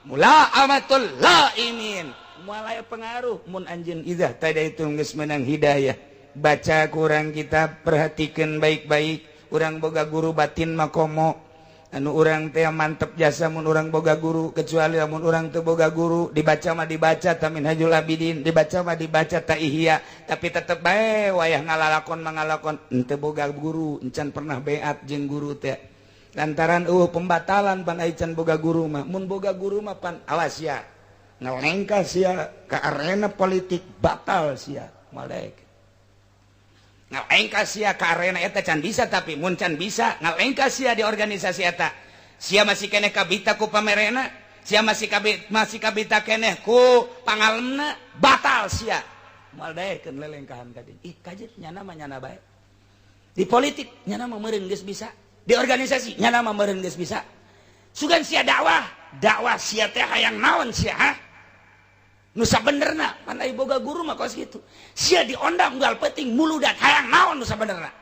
mula amatul laimin moal aya pengaruh mun anjeun idzah tadaitum geus meunang hidayah. Baca kurang kita perhatikan baik-baik. Urang boga guru batin makomo anu urang teh mantep jasa mun urang boga guru, kecuali lamun urang teu boga guru dibaca mah dibaca ta Minhajul Abidin, dibaca mah dibaca ta Ihya, tapi tetep bae wayah ngalalakon mangalakon henteu boga guru, encan pernah beat jeung guru teh lantaran pembatalan pan ai can boga guru mah. Mun boga guru mah pan awas sia ngalengkah sia ke arena politik batal sia malek ngalengkah sia ke arena eta can bisa, tapi mun can bisa ngalengkah sia di organisasi eta sia masih keneh kabita ku pamerena, sia masih kabita keneh ku pangalemna, batal sia moal daekeun lelengkahan ka dieu. Ih kajet nyana mah nyana bae di politik nyana mah meureun geus bisa, di organisasi nyana mah meureun geus bisa, sugan sia dakwah dakwah sia teh hayang naon sia ha nu sabenerna pan ai boga guru mah kos kitu sia diondang unggal peuting muludat hayang naon nu sabenerna.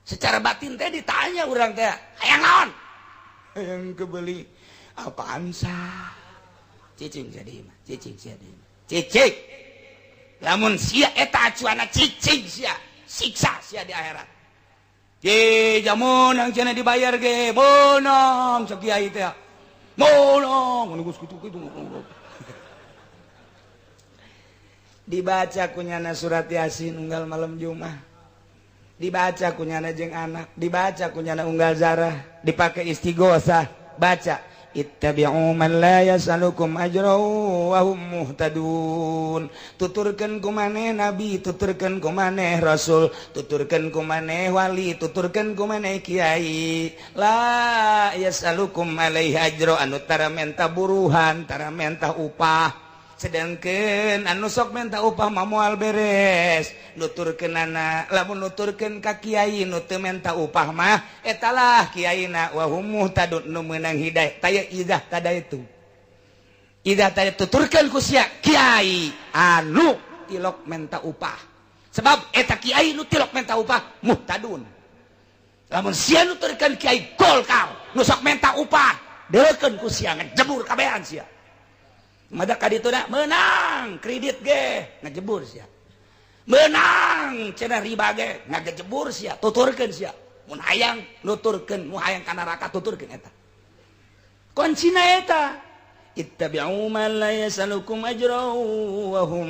Secara batin teh ditanya urang teh hayang naon, hayang kebeli apaan sah cicing sia mah, cicing sia mah cicing lamun sia eta acuana cicing sia siksa sia di akhirat. Ye jamun cenah dibayar ge meunang cek kiai teh meunang geus kitu-kitu. Dibaca kunyana surat Yasin unggal malam Jumat, dibaca kunyana jeung anak, dibaca kunyana unggal zarah, dipake istighosah, baca ittabi'u man la yas'alukum ajran wa hum muhtadun. Tuturkeun ku maneh nabi, tuturkeun ku maneh rasul, tuturkeun ku maneh wali, tuturkeun ku maneh kiai. La yas'alukum alaihi ajra anu tara menta buruhan, tara menta upah. Sedangkan anu sok menta upah mah moal beres. Nuturkeunana lamun nuturkeun ka kiai nu teu menta upah mah etalah kiaina wa hum muhtadun nu meunang hidayah. Taya idzah tadaitu. Idzah tadi tuturkeun ku sia kiai anu tilok menta upah. Sebab eta kiai nu tilok menta upah muhtadun. Lamun sia nuturkeun kiai Golkar nu sok menta upah, deukeun ku sia ngejebur kabehan sia. Mada ka ditu da meunang kredit ge ngejebur sia. Meunang cenah riba ge ngagejebur sia, tuturkeun sia. Mun hayang nuturkeun, mun hayang ka neraka tuturkeun eta. Kuncina eta ittabi'u man la yasalukum ajran wa hum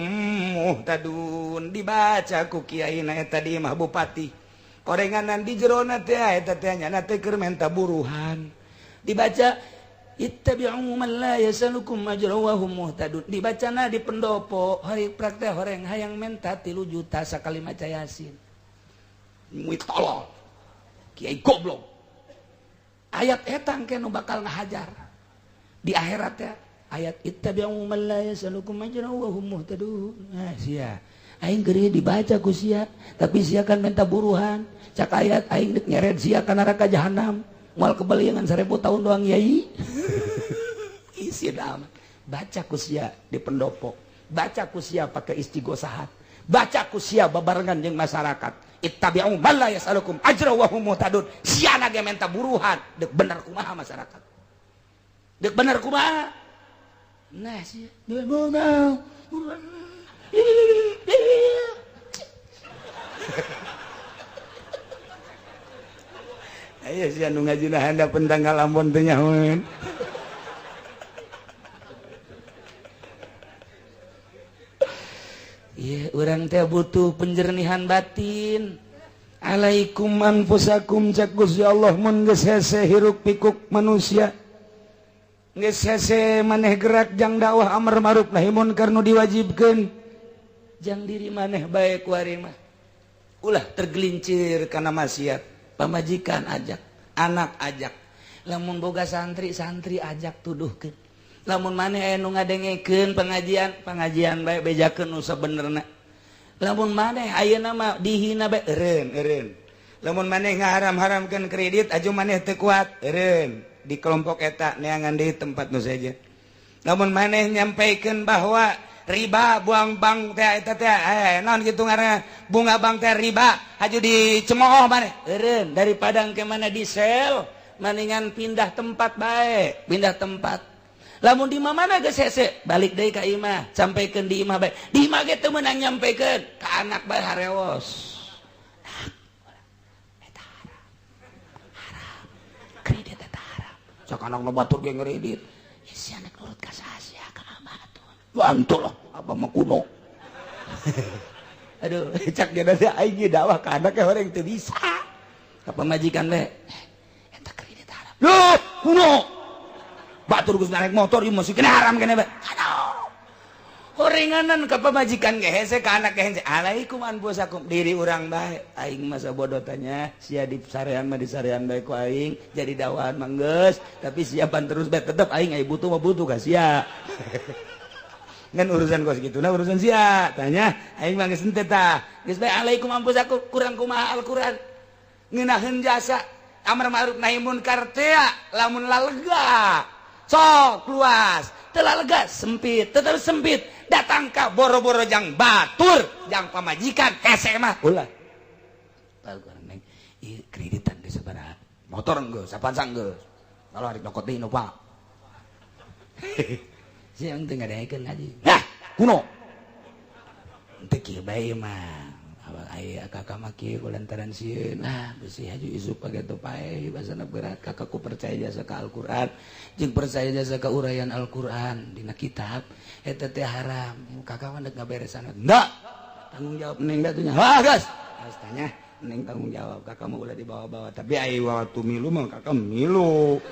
muhtadun. Dibaca ku kiai na eta di imah bupati. Korenganan di jerona teh eta teh nyana teh keur menta buruhan. Dibaca ittabi'u man la yasalukum ajran wa hum muhtadun. Dibacana di pendopo hari praktek horeng hayang menta 3 juta sakali maca Yasin. Muit tolol. Kiai goblok. Ayat eta engke nu bakal ngahajar di akhirat ya. Ayat ittabi'u man la yasalukum ajran wa hum muhtadun. Nah sia aing geureuh dibaca ku sia, tapi sia kan menta buruhan. Cak ayat aing deuk nyeret sia ka neraka jahanam. Moal kebeliangan 1000 tahun doang yai. Isi amat. Baca ku sia di pendopo, baca ku sia pakai istighosahat, baca ku sia babarengan jeung masyarakat. Ittabi'u man la yasalukum ajra wa hum muhtadun. Sia ge menta buruhan, deuk bener kumaha masyarakat. Deuk bener kumaha? Nah sia mau. Ayo sia nu ngajina handapeun tanggal Ambon teh nyahoeun. Ieu urang teh butuh penjernihan batin. Alaikum anfusakum cak Gusti Allah mun geus hese hiruk pikuk manusia. Geus hese maneh gerak jang dakwah amar ma'ruf nahi munkar nu diwajibkeun. Jang diri maneh bae ku ari mah. Ulah tergelincir kana maksiat. Pamajikan ajak, anak ajak, lamun boga santri santri ajak tuduhkeun. Lamun maneh aya nu ngadengekeun pengajian, pengajian bae bejakeun nu sabenerna. Lamun maneh ayeuna mah dihina bae eureun eureun. Lamun maneh ngaharam-haramkeun kredit aju maneh teu kuat eureun di kelompok eta neangan deui tempat nu sejen. Lamun maneh nyampaikeun bahwa riba buang bank teh eta teh naon kitu ngaranna bunga bank teh riba aju dicemooh maneh eureun daripada engke mana di sel mendingan pindah tempat bae, pindah tempat. Lamun di mana geus hese balik deui ka imah, sampaikeun di imah bae. Di imah ge teu meunang nyampekeun ka anak bae harewos. Eta haram. Haram. Kredit eta haram. Sok anak nu batur ge ngredit. Ya si anak nurut ka saha sia ka abah atuh. Bantu lah abah mah kuno. Aduh, cak dia teh aing ge dakwah ka anak orang teu bisa. Ka pamajikan bae. Eta kredit haram. Loh, kuno. Batur geus naik motor ieu masih kena haram kene bae. Aduh. Horenganan ka pamajikan ge hese ka anak ge hese. Alaikum anfusakum diri urang bae. Aing masa bodoh tanya, sia di sarean mah di sarean bae ku aing jadi dakwahan mah geus, tapi siapan terus bae tetep aing aya butuh mah butuh ka sia. Ngan urusan kos kitu nah urusan sia. Tanya aing mah geus henteu tah. Geus bae alaikum anfusakum kurang kumaha Al-Qur'an. Ngeunaheun jasa amar ma'ruf nahi munkar teh lamun lalega. Sok luas, telah lega sempit, tetap sempit. Datang ka boro-boro jang batur, jang pamajikan hese mah ulah. Neng, ieu kreditan geus sabaraha? Motor geus, Avanza geus. Kalau hari nyokot deui nu Pak. Sia teu ngadengekeun ngaji. Nah, kuno. Teu kieu bae mah. Awal aya kakak mah kieu kulantaran sieun. Nah, besi haju isuk pake pae basana berat kakakku percaya jasa ka Al-Qur'an jeung percaya jasa ka uraian Al-Qur'an dina kitab eta teh haram. Kakak mah deuk ngaberesan. Enggak. Tanggung jawab neng da atuh nya. Hah, geus. Geus tanya neng tanggung jawab kakak mah ulah dibawa-bawa tapi aya waktu milu mah kakak milu.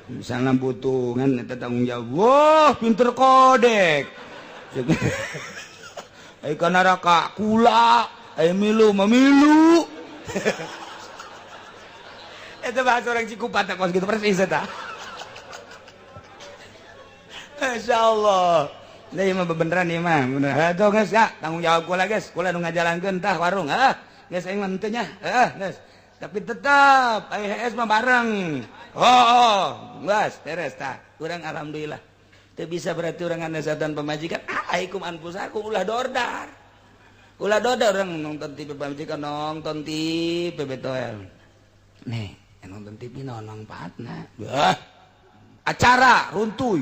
Misalnya butuh ngan eta tanggung jawab. Wah, pinter kodek. Ai kana neraka kula. Ayo milu, memilu. Itu bahasa orang Cikupa tak kos gitu persis eta. Masya Allah. Ini mah beneran ieu mah. Bener. Atuh geus ya, tanggung jawab kula geus. Kula nu ngajalankeun tah warung, ah. Geus aing mah henteu nya. Heeh, geus. Tapi tetep aya HS mah bareng. Oh, geus beres tah. Urang alhamdulillah. Teu bisa berarti urang nganasehatan pamajikan. Alaikum anfusakum ulah dordar. Ulah doda orang nonton TV pamajikan nonton TV betoel. Nih, nonton TV naon mangfaatna? Bah. Acara runtuy.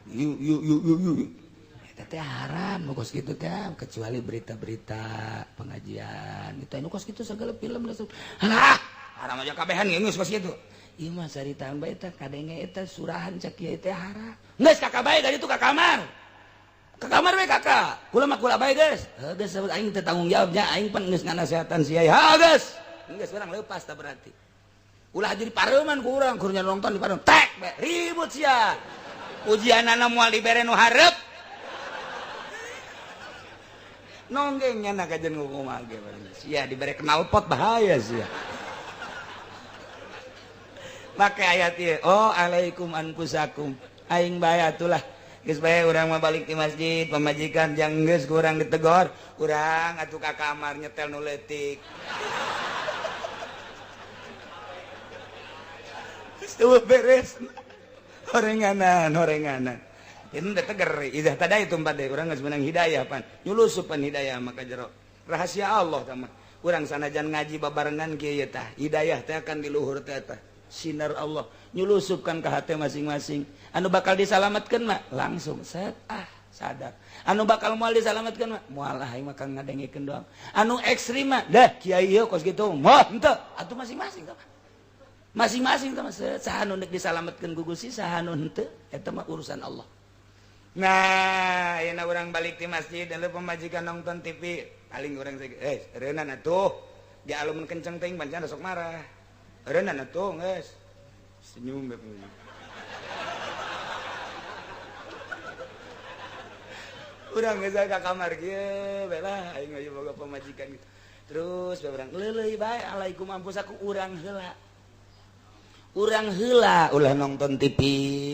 Yuk yuk yuk yuk yuk. Eta teh haram nu kos kitu teh kecuali berita-berita pengajian. Itu anu kos kitu segala film langsung. Halah, haram aja kabehan geus kos kitu. Ieu mah saritaan bae eta kadenge eta surahan cak kieu teh haram. Geus kakak bae ka ditu ka kamar. Ke kamar we kakak, kula mah kula bae geus. Heuh geus aing teu tanggung jawabnya, aing pan geus nganasehatan sia. Ha geus. Geus urang leupas tah berarti. Ulah jadi pareuman ku urang, kur nonton di pareuman. Tek bae ribut sia. Ujianana moal dibere nu hareup. Nonggeng nya kajen ngukumaha ge sia dibere knalpot bahaya sia. Make ayat ieu, oh alaikum anfusakum. Aing bae atulah. Geus bae urang mah balik di masjid, pamajikan jang geus kurang ditegor, urang atuh ka kamar nyetel nu leutik. Geus beres. Horenganan, horenganan. Ini teh teger, idzah tadaitum empat deui urang geus meunang hidayah pan. Nyulusupan hidayah maka jero. Rahasia Allah tah mah. Urang sanajan ngaji babarengan kieu ye tah, hidayah teh akan di luhur teh tah. Sinar Allah nyulusupkan ke hati masing-masing. Anu bakal disalamatkan mah langsung set ah sadar. Anu bakal moal disalamatkan mah moal ah aing mah ngadengekeun doang. Anu ekstrim mah dah kiai ieu kos kitu mah henteu atuh masing-masing tah. Masing-masing tah saha nu deuk disalamatkeun ku Gusti saha nu henteu eta mah urusan Allah. Nah, ayeuna urang balik di masjid dan pamajikan nonton TV paling urang reunan atuh di alumun kenceng teuing pancen sok marah. Reunan atuh geus senyum bae. Urang geus ka kamar kieu bae lah aing mah boga pamajikan gitu. Terus bae urang leuleuy bae alaikum anfusakum urang heula. Urang heula ulah nonton TV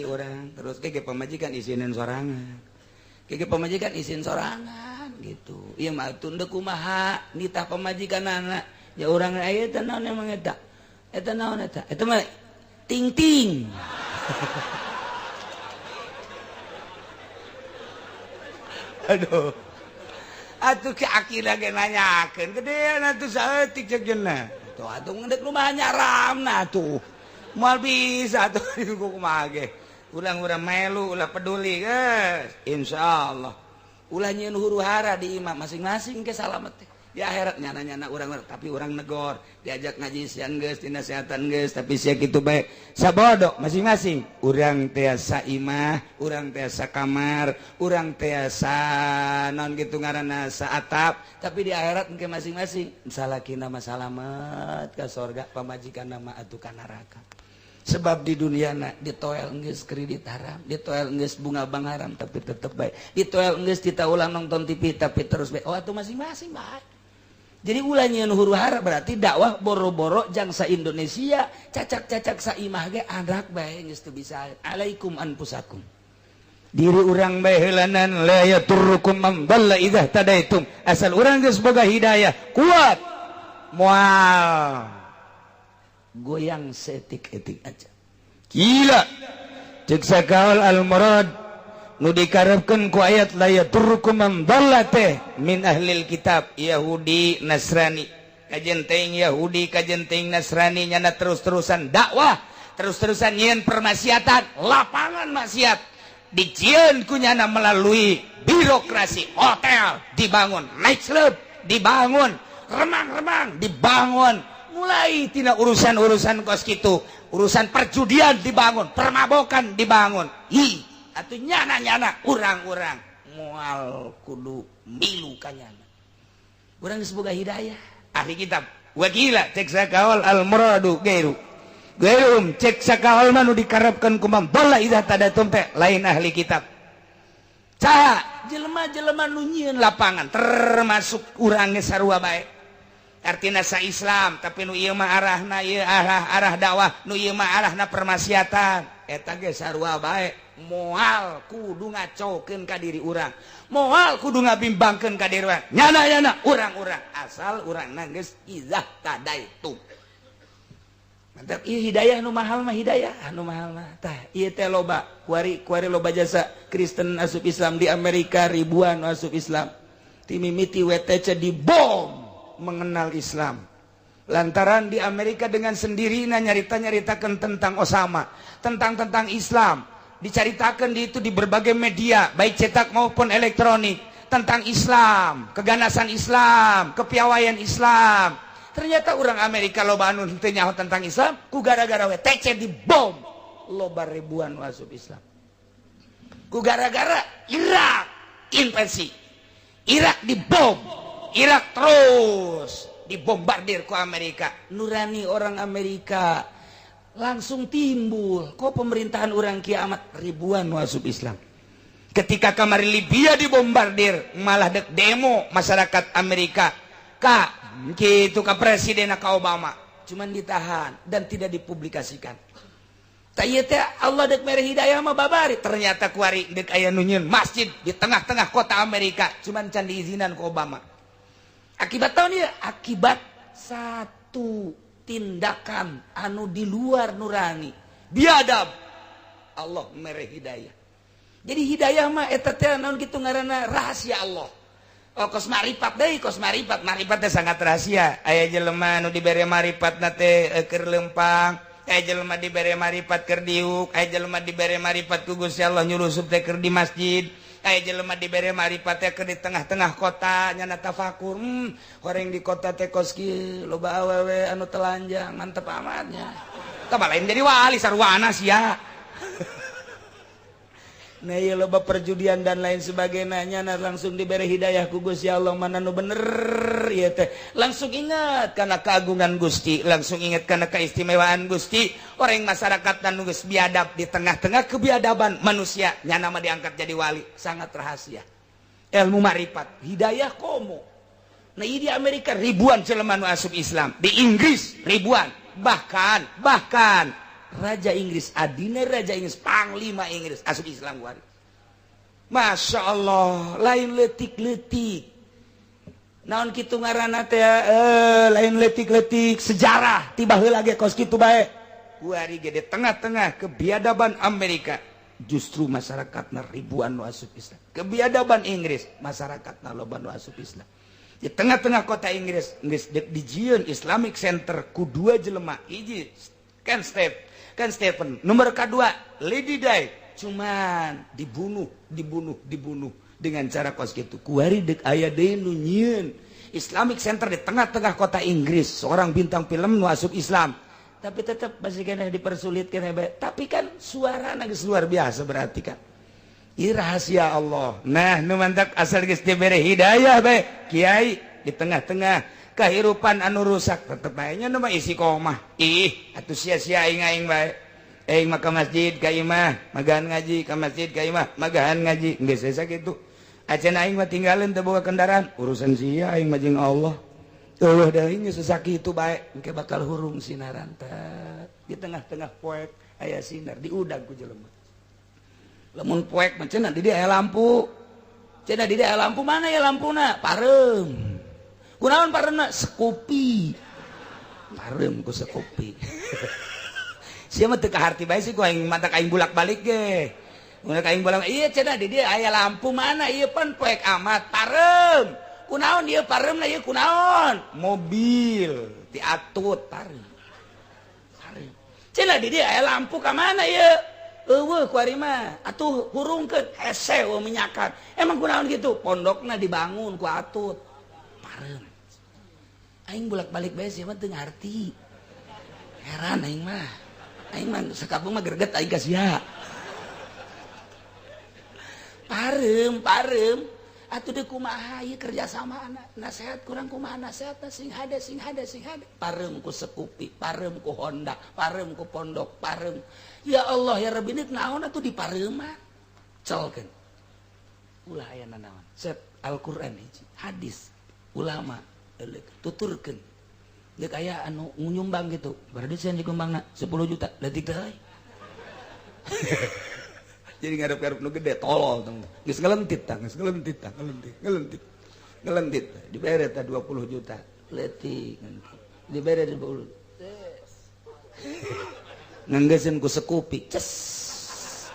urang terus ke pamajikan isinin sorangan. Ke pamajikan isin sorangan. urang gitu. Ieu mah atuh deuk kumaha nitah pamajikanana. Ya urang aya teh naon emang eta? Eta naon eta? Eta mah ting-ting. Aduh. Atuh ki akila ge nanyakeun gedean atuh saeutik ceuk jeuna. Tuh atuh ngeudek rumah nyaramna atuh. Moal bisa atuh kumaha ge. Urang-urang melu ulah peduli geus. Insyaallah. Ulah nyieun huru-hara di imah masing-masing ke salamet teh. Di akhirat nyana-nyana urang tapi urang negor diajak ngaji siang geus dinasehatan geus tapi sia kitu bae sabodo masing-masing urang tiasa imah urang tiasa kamar urang tiasa naon kitu ngaranna saatap tapi di akhirat engke masing-masing salakina mah salamet ka sorga pamajikanna mah atuh ka neraka sebab di dunia na ditoel geus kredit haram ditoel geus bunga bank haram tapi tetep bae ditoel geus kita ulang nonton TV tapi terus bae oh atuh masing-masing bae. Jadi ulah nyieun huru-hara berarti dakwah boro-boro jangsa Indonesia cacak-cacak saimah ge anak bae geus teu bisa. Alaikum anfusakum. Diri urang bae heulanan la yaturrukum man dhalla idza tadaitum. Asal urang geus boga hidayah kuat moal goyang seetik-etik aja. Gila. Cek sakaol al murad nu dikarepkeun ku ayat la yaturrukum man dhalla teh min ahlil kitab Yahudi Nasrani kajen teuing Yahudi kajen teuing Nasrani nyana terus-terusan dakwah terus-terusan nyieun permaksiatan lapangan maksiat dijieun ku nyana melalui birokrasi hotel dibangun nightclub dibangun remang-remang dibangun mulai tina urusan-urusan kos kitu urusan perjudian dibangun permabokan dibangun hi atuh nyana-nyana urang-urang moal kudu milu kanyana urang geus boga hidayah ahli kitab wakila cek sakaol al muradu gairu gairum cek sakaol mah nu dikarepkeun ku man dhalla idza tadatum teh lain ahli kitab saha jelema-jelema nu nyieun lapangan termasuk urang ge sarua bae artina sa Islam tapi nu ieu mah arahna ieu arah dakwah nu ieu mah arahna permaksiatan eta ge sarua bae moal kudu ngacokeun ka diri urang moal kudu ngabimbangkeun ka diri urang nyana-nyana urang-urang asal urangna geus idzah tadaitu mantap ieu hidayah nu mahal mah hidayah anu mahal mah tah ieu teh loba kuari kuari loba jasa Kristen asup Islam di Amerika ribuan asup Islam ti mimiti WTC dibom mengenal Islam lantaran di Amerika dengan sendirinya nyarita-nyaritakan tentang Osama tentang Islam dicaritakan di itu di berbagai media baik cetak maupun elektronik tentang Islam, keganasan Islam, kepiawaian Islam. Ternyata orang Amerika loba anu teu nyaho tentang Islam ku gara-gara WTC dibom loba ribuan asup Islam ku gara-gara Irak invasi Irak dibom Irak terus dibombardir ku Amerika nurani orang Amerika langsung timbul kok pemerintahan orang kiamat ribuan masuk Islam ketika kamari Libya dibombardir malah dek demo masyarakat Amerika ka gitu ka presiden ka Obama cuman ditahan dan tidak dipublikasikan tah ieu teh Allah dek mere hidayah mah babari ternyata kuari dek aya nu nyieun masjid di tengah-tengah kota Amerika cuman can diizinan ku Obama akibat tahun ieu akibat satu tindakan anu di luar nurani biadab Allah mere hidayah jadi hidayah mah eta teh naon kitu ngaranna rahasia Allah oh kos maripat deui kos maripat maripat teh sangat rahasia aya jelema nu dibere maripatna teh keur lempang aya jelema dibere maripat keur diuk aya jelema dibere maripat ku Gusti Allah nyurusup teh keur di masjid aya jelema dibere maripat teh keur di tengah-tengah kota nyana tafakur horeng di kota teh kos kieu loba awewe anu telanjang mantep amatnya tah lain jadi wali sarwana sia nah ieu loba perjudian dan lain sebagainya nyana langsung dibere hidayah ku Gusti Allah mana nu bener ieu teh langsung ingat karena keagungan Gusti langsung ingat karena keistimewaan Gusti orang masyarakat dan geus biadab di tengah-tengah kebiadaban manusia nyana mah diangkat jadi wali sangat rahasia ilmu maripat hidayah komo nah di Amerika ribuan jelema nu asup Islam di Inggris ribuan bahkan Raja Inggris adina Raja Inggris panglima Inggris asup Islam kuari Masya Allah, lain letik-letik. Naon kitu ngaranna teh, lain letik-letik sejarah tiba heula ge kos kitu bae. Kuari ge di tengah-tengah kebiadaban Amerika, justru masyarakatna ribuan nu asup Islam. Kebiadaban Inggris, masyarakatna loba nu asup Islam. Di tengah-tengah kota Inggris geus dijieun Islamic Center ku dua jelema, hiji Ken Stephen, Ken Stephen, nomor kedua Lady Di, cuman dibunuh, dibunuh, dibunuh dengan cara kos gitu. Kuari dek aya deui nu nyieun Islamic Center di tengah-tengah kota Inggris, seorang bintang film nu asup Islam, tapi tetap masih kena dipersulit kena bae. Tapi kan suara geus luar biasa, berarti kan ini rahasia Allah. Nah, nu mantak asal geus dibere hidayah bae kiai di tengah-tengah kehidupan anu rusak tetep bae nya nu mah isi komah. Ih, atuh sia-sia aing aing bae. Aing mah ka masjid ka imah magahan ngaji, ka masjid ka imah magahan ngaji, geus asa kitu. Acan aing mah tinggalin teu boga kendaraan, urusan sia, aing mah jeung Allah. Eueuh deui geus sakitu bae, engke bakal hurung sinaran teh. Di tengah-tengah poek aya sinar diudag ku jelema. Lamun poek mah cenah di dieu aya lampu. Cenah di dieu aya lampu, mana ya lampuna? Pareum. Kunaon pareumna? Sekupi. Pareum ku sekupi. Sia mah teu kaharti bae sih ku aing, mantak aing bulak-balik ge. Mun aing bolak, iya cenah di dieu aya lampu, mana ieu pan poek amat, pareum. Kunaon ieu pareumna, ieu kunaon? Mobil diatut pareum. Pareum. Cenah di dieu aya lampu, ka mana ieu? Eueuh ku ari mah. Atuh hurungkeun hese eueuh minyakan. Emang kunaon kitu? Pondokna dibangun ku atut. Pareum. Aing bolak-balik bae sia mah teu ngarti. Heran aing mah. Aing mah sakampung mah greget aing ka sia. Pareum, pareum. Atuh deui kumaha ieu kerjasama anak nasehat kurang, kumaha nasihatna sing hade, sing hade, sing hade. Pareum ku Sekupi, pareum ku Honda, pareum ku pondok, pareum. Ya Allah ya Rabbi, ini naon atuh di pareuman? Celkeun. Ulah aya nanaon. Set Al-Qur'an hiji, hadis ulama euleuk tuturkeun. Deuk aya anu nyumbang gitu. Berarti sia nyumbangna 10 juta, leutik teh. Jadi ngarep-ngarep nu gede tolol tong. Geus ngelentit tah, geus ngelentit tah, ngelentit, ngelentit. Ngelentit. Dibere tah 20 juta. Leutik. Dibere 20. Nganggeseun ku Sekupi. Ces.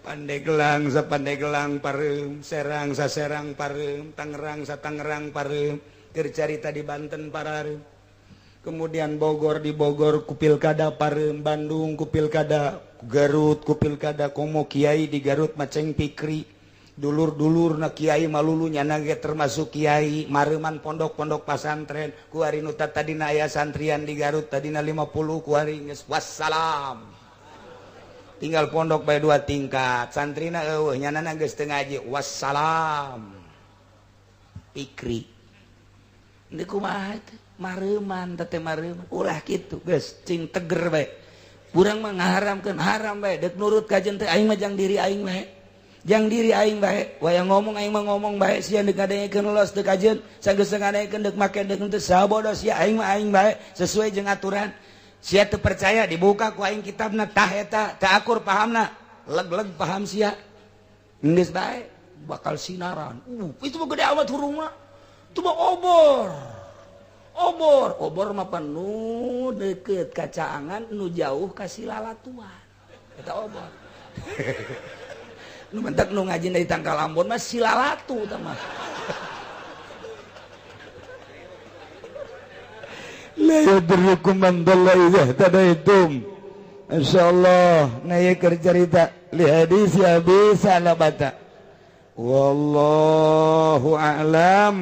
Pandeglang sa Pandeglang pareum, Serang sa Serang pareum, Tangerang sa Tangerang pareum, keur carita di Banten pareum. Kemudian Bogor, di Bogor ku pilkada pareum, Bandung ku pilkada, Garut ku pilkada, komo kiai di Garut maceng pikri. Dulur-dulur na kiai malulu nyana ge termasuk kiai, mareuman pondok-pondok pasantren, ku ari nu tadina aya santrian di Garut tadina 50, ku ari geus wassalam. Tinggal pondok bae dua tingkat, santrina eueuh, nyanana geus teu ngaji, wassalam. Pikri. Deui kumaha teh? Mareuman teh mareuman, ulah kitu geus cing teger bae. Urang mah ngaharamkeun haram bae, deuk nurut ka jeung teh aing mah jang diri aing bae. Jang diri aing bae, wayang ngomong aing mah ngomong bae, sia deuk ngadengekeun los deuk kajeun, sageus ngadengekeun deuk make deuk henteu sabodo sia, aing mah aing bae sesuai jeung aturan. Sia teu percaya dibuka ku aing kitabna tah eta, teu akur pahamna, leg-leg paham sia. Geus bae bakal sinaran. Itu mah gede amat hurungna. Itu mah obor. Obor, obor mah penuh deket kacaangan nu jauh ka silalatuan. Eta obor. Nu mentak nu ngaji dari Tangkal Ambon mah silalatu tah mah. La yadurrukum man dhalla idza ihtadaitum. Insyaallah na ieu keur carita li hadis Abi Salabata. Wallahu a'lam.